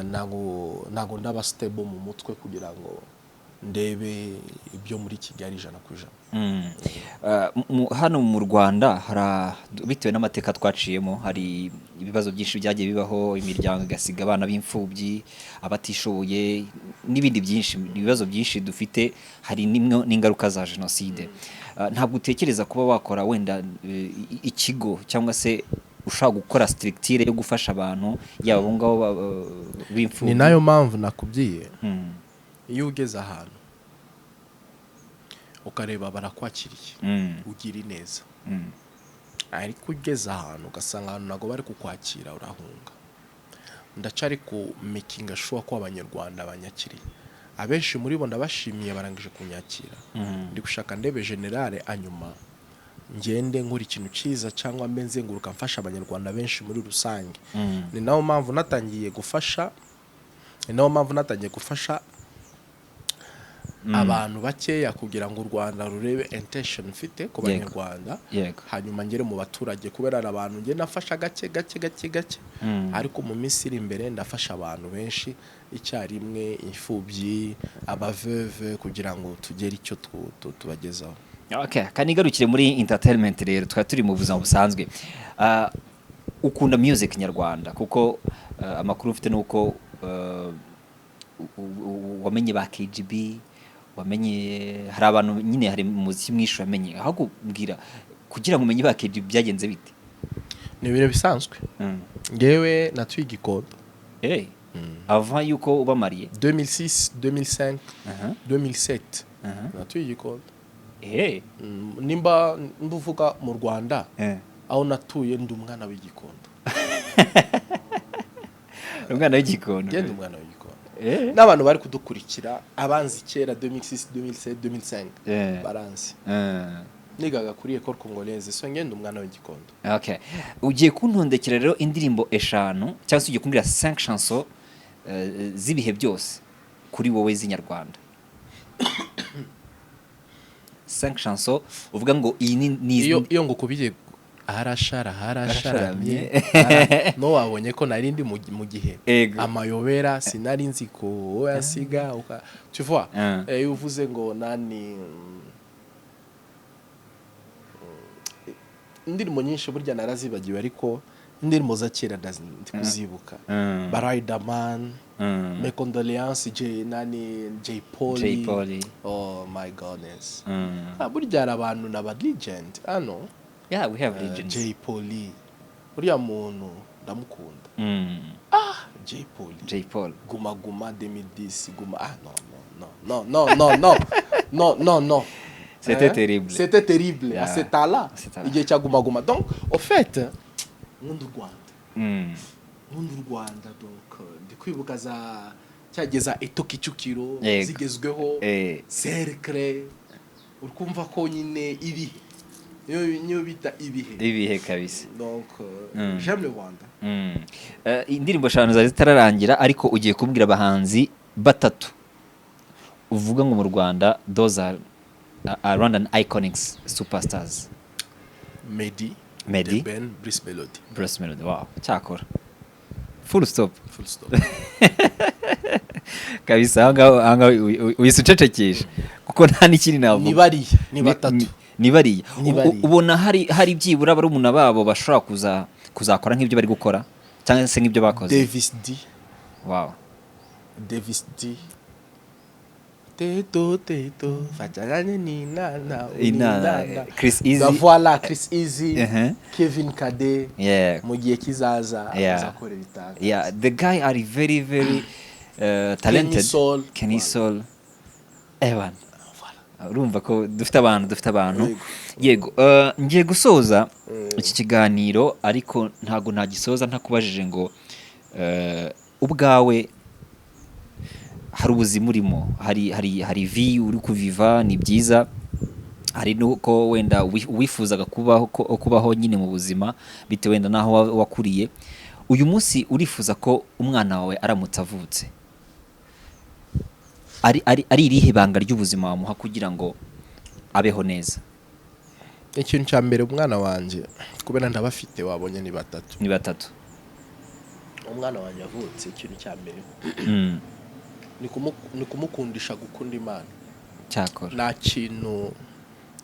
Ntago ndaba stable mu mutwe kugira ngo ndebe ibyo muri Kigali 100%. Hano mu Rwanda bitewe n'amateka twaciyemo, hari ibibazo byinshi byagiye bibaho, imiryango igasiga abana b'imfubyi, abatishoboye n'ibindi byinshi, ibibazo byinshi dufite, hari n'ingaruka za jenoside. Ntabwo utekereza kuba wakora wenda ikigo cyangwa se ushaka gukora structure yo gufasha abantu, yaba abo ngabo b'imfubyi? Ni nayo mpamvu nakubwiye, iyo ugeze ahantu ukareba barakwakiriye, ugira ineza. Ariko ugeze ahantu ugasanga ahantu ntabwo bari kukwakira, urahunga. Ndacari ku making sure ko Abanyarwanda banyakiriye. Abenshi muri bo ndabashimiye, barangije kunyakira. Ndi gushaka ndebe generale, anyuma ngende nkora ikintu cyiza cyangwa mbe nzenguruka mfasha Abanyarwanda benshi muri rusange. Ni nayo mpamvu natangiye gufasha abantu bakeya kugira ngo u Rwanda rurebe intention mfite ku Banyarwanda, hanyuma ngere mu baturage, kubera hari abantu njye nafasha gake gake gake gake. Ariko mu minsi iri imbere ndafasha abantu benshi icyarimwe, imfubyi, abaveuve, kugira ngo tugere icyo tubagezaho. Okay, kanigarukire muri entertainment rero, twari turi mu buzima busanzwe. Ukunda music nyarwanda, kuko amakuru mfite nuko wamenye ba KGB, wamenye hari abantu nyine, hari umuziki mwinshi wamenye. Ahubwo mbwira, kugira ngo umenye ba KGB byagenze bite? Ni ibintu bisanzwe. Ngewe natuye Igikondo. Hey, avant yuko uba marié? 2006, 2005, 2007, natuye Igikondo. Nimba mbuvuga mu Rwanda, aho natuye, ndi umwana w'Igikondo. Umwana w'Igikondo. Ngende umwana w'Igikondo. N'abantu bari kudukurikira, abanzi kera 2006, 2007, 2005, baranzi. Nigaga kuri École Congolaise, so ngende umwana w'Igikondo. Okay. Ugiye kuntondekera rero indirimbo eshanu, cyangwa se ugiye kumbwira 5 chansons z'ibihe byose kuri wowe z'inyarwanda. 5 chansons uvuga ngo iyi ni Iyo ngukubiye harashara harasharamye. Harasharamye. No wabonye ko nari ndi mu gihe amayobera, sinari nzi ko wowe yasiga tu vois. Iyo uvuze ngo nani, indirimbo nyinshi burya narazibagiwe, ariko indirimbo za kera ndi kuzibuka. Ba Riderman, Mes condoléances, J nani, Jay Polly. Jay Polly. Oh my goodness. Ah, burya hari abantu n'aba legend hano. Yeah, we have legends. Jay Polly, uriya muntu ndamukunda. Jay Polly. Jay Paul. Guma Guma 2010, Guma, ah non non non non non non non non non. C'était Hein? terrible. C'était terrible. Yeah. À cet temps-là, À cet temps-là. Igihe cya Guma Guma. Donc au fait nkunda u Rwanda. Nkunda u Rwanda. Donc ndi kwibuka za Cyageza Eto Kicukiro zigezweho, Cercle. Uri kumva ko nyine ibihe niyo bita ibihe. Ibihe kabisa. Donc j'aime le Rwanda. Indirimbo eshanu zari zitararangira, ariko ugiye kumbwira abahanzi batatu uvuga ngo mu Rwanda those are Rwandan iconics superstars. Meddy, Meddy. The Ben, Bruce Melody. Bruce Melody, wow, cyakora full stop. Full stop. Kabisa, aho ngaho uhise ucecekesha kuko nta n'ikindi navuga. Ni bariya, ni batatu. Ni bariya. Ni bariya. Ubona hari byibura barumuna babo bashobora kuzakora nk'ibyo bari gukora cyangwa se nk'ibyo bakoze? Davis D. Davis D. Teto teto fajyanye ni nana. Inana, Chris Easy. Voilà, Chris Easy. Kevin Kade. Mu gihe kizaza azakora ibitangaza. Yeah, the guy are very very talented. Kenny Sol. Kenny Sol. Evan. Voilà. Urumva ko dufite abantu. Yego. Yego, ngiye gusoza iki kiganiro, ariko ntago nagisoza ntakubajije ngo ubwawe hari ubuzima urimo, hari vie uri kuviva, ni byiza, hari nuko wenda wifuzaga kubaho nyine mu buzima bitewe wenda n'aho wakuriye. Uyu munsi urifuza ko umwana wawe aramutse avutse ari irihe banga ry'ubuzima wamuha kugira ngo abeho neza? Ikintu cya mbere, umwana wanjye, kubera ndabafite, wabonye ni batatu. Ni batatu. Umwana wanjye avutse, ikintu cya mbere ni kumukundisha gukunda Imana. Cyakora. Nta kintu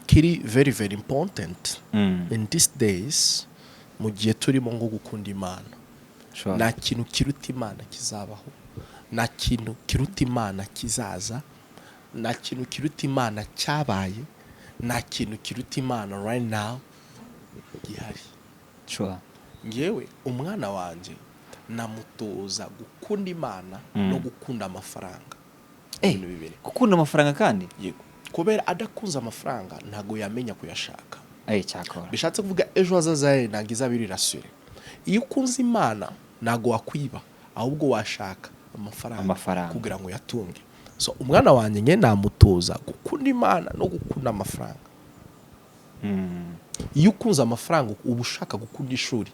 kiri very very important in these days, mu gihe turimo, ngo gukunda Imana. Nta kintu kiruta Imana kizabaho, nta kintu kiruta Imana kizaza, nta kintu kiruta Imana cyabaye, nta kintu kiruta Imana right now gihari. Ngewe umwana wanjye namutoza gukunda Imana no gukunda amafaranga. Ibintu bibiri. Gukunda amafaranga kandi? Yego, kubera adakunze amafaranga ntabwo yamenya kuyashaka. Cyakora. Bishatse kuvuga ejo hazaza he ntabwo izaba iri rassurée. Iyo ukunze Imana ntabwo wakwiba, ahubwo washaka amafaranga, Amafaranga. kugira ngo uyatunge. So umwana wanjye nge namutoza gukunda Imana no gukunda amafaranga. Iyo ukunze amafaranga uba ushaka gukunda ishuri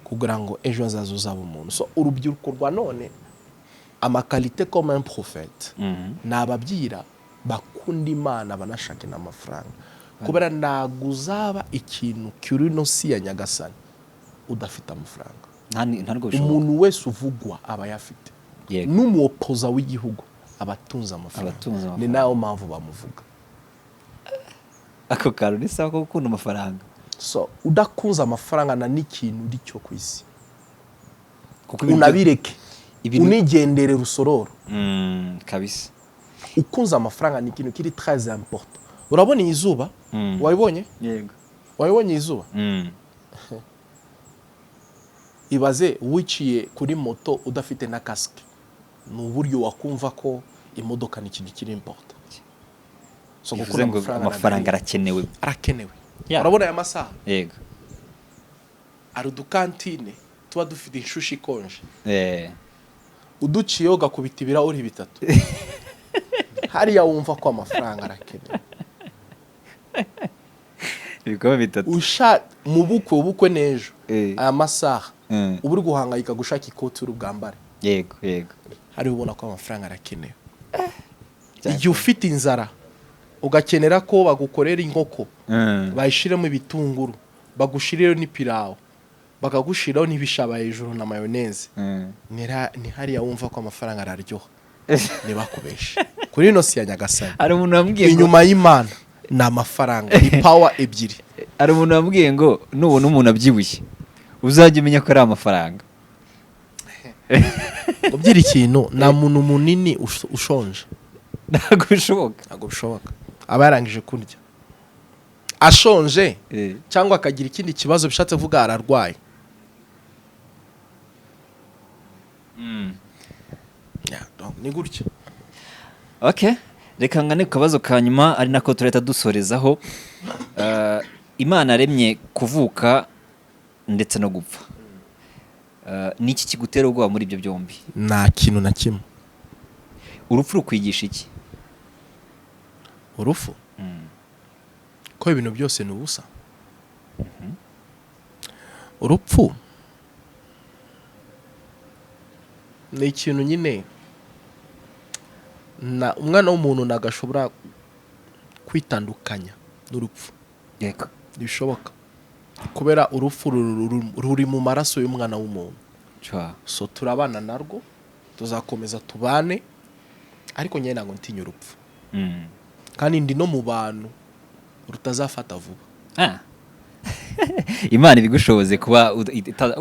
kugira ngo ejo hazaza uzaba umuntu. So urubyiruko rwa none, ama qualité comme un prophète, nababwira bakunda Imana banashake n'amafaranga, kubera ntabwo uzaba ikintu kuri ino si ya Nyagasani udafite amafaranga. Nta nubwo bishoboka. Umuntu wese uvugwa aba ayafite. N'umuwopoza w'igihugu aba atunze amafaranga. Aba atunze Ni amafaranga. nayo mpamvu bamuvuga. Ako kantu ni sawa ko gukunda amafaranga. So udakunze amafaranga na n'ikintu uri cyo ku isi, Kuko ibintu unabireke, unigendere rusororo. Kabisa. Ukunze amafaranga ni ikintu kiri très important. Urabona iyi zuba? Wabibonye? Yego. Wabibonye izuba? Ibaze wiciye kuri moto udafite na casque, ni uburyo wakumva ko imodoka ni ikintu kiri important. So Bivuze ngo amafaranga arakenewe. Arakenewe. Urabona aya masaha, hari udukantine tuba dufite inshushi ikonje, uduciyeho ugakubita ibirahuri bitatu hariya, wumva ko amafaranga arakenewe. Ibikombe bitatu. Usha mu bukwe, ubukwe n'ejo, aya masaha uba uri guhangayika gushaka ikoti uri bwambare. yego yego Hariya ubona ko amafaranga arakenewe. Igihe ufite inzara ugakenera ko bagukorera inkoko, bayishiremo ibitunguru, bagushirireho n'ipirawu, bakagushiraho n'ibishaba hejuru na mayoneze, ni hariya wumva ko amafaranga araryoha. Ntibakubeshe, kuri ino si ya Nyagasani, Hari umuntu wambwiye ngo inyuma y'Imana ni amafaranga, ni power ebyiri. Hari umuntu wambwiye ngo nubona umuntu abyibushye uzajya umenya ko ari amafaranga. Ubyira ikintu, nta muntu munini ushonje. Ntabwo bishoboka. Ntabwo bishoboka. Aba yarangije kurya ashonje, cyangwa akagira ikindi kibazo, bishatse kuvuga ararwaye. Yeah, donc ni gutya. Okay, reka ngane ku kabazo ka nyuma, ari nako turahita dusorezaho. Imana yaremye kuvuka ndetse no gupfa. Ni iki kigutera ubwoba muri ibyo byombi? Nta kintu na kimwe. Urupfu rukwigisha iki? Urupfu, ko ibintu byose ni ubusa. Urupfu ni ikintu nyine na umwana w'umuntu ntabwo ashobora kwitandukanya n'urupfu. Ntibishoboka, kubera urupfu ruri mu maraso y'umwana w'umuntu. So turabana narwo, tuzakomeza tubane, ariko njyewe ntabwo ntinya urupfu. Kandi ndi no mu bantu rutazafata vuba. Ah. Imana ibigushoboze kuba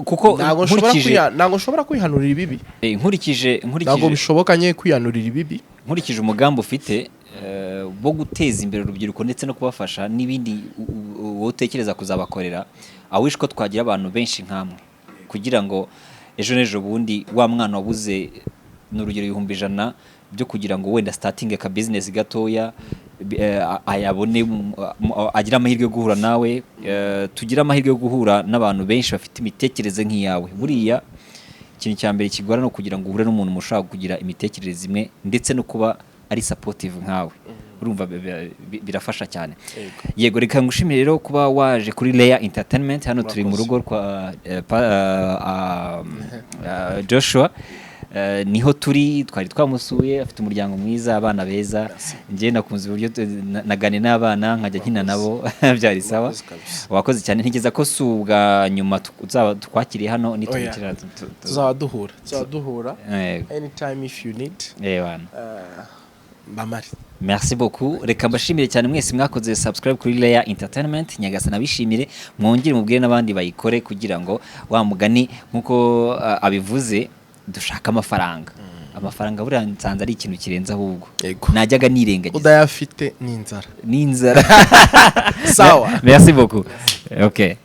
kuko Ntabwo nshobora nkurikije ntabwo nshobora kwihanurira ibibi. Nkurikije Ntabwo nkurikije bishoboka nyine kwihanurira ibibi. Nkurikije umugambi ufite wo guteza imbere urubyiruko ndetse no kubafasha n'ibindi wowe utekereza kuzabakorera, I wish ko twagira abantu benshi nkamwe, kugira ngo ejo n'ejo bundi wa mwana wabuze, ni urugero, 100,000 byo kugira ngo wenda starting ka business gatoya, ayabone, agire amahirwe yo guhura nawe, tugire amahirwe yo guhura n'abantu benshi bafite imitekerereze nk'iyawe. Buriya ikintu cya mbere kigora no kugira ngo uhure n'umuntu mushobora kugira imitekerereze imwe, ndetse no kuba ari supportive nkawe. Urumva birafasha cyane. Yego, reka ngushimire rero kuba waje kuri Layer Entertainment. Hano turi mu Murakoze. rugo rwa Joshua. Niho turi, twari twamusuye, afite umuryango mwiza, abana beza. Njye nakunze uburyo naganira n'abana, nkajya nkina nabo, byari sawa. Murakoze kabisa. Wakoze cyane. Ntigeza ko si ubwa nyuma tuzaba twakiriye hano nitubikira. Tuzaba duhura anytime if you need. Bana. Mbamari. Merci beaucoup. Reka mbashimire cyane mwese mwakoze subscribe kuri Layer Entertainment. Nyagasana abishimire, mwongere mubwire n'abandi bayikore, kugira ngo wa mugani nkuko abivuze, dushaka amafaranga. Amafaranga buriya nsanze ari ikintu kirenze ahubwo. Najyaga nirengagiza. Udayafite ni inzara. N'inzara. Sawa. Merci beaucoup. Okay.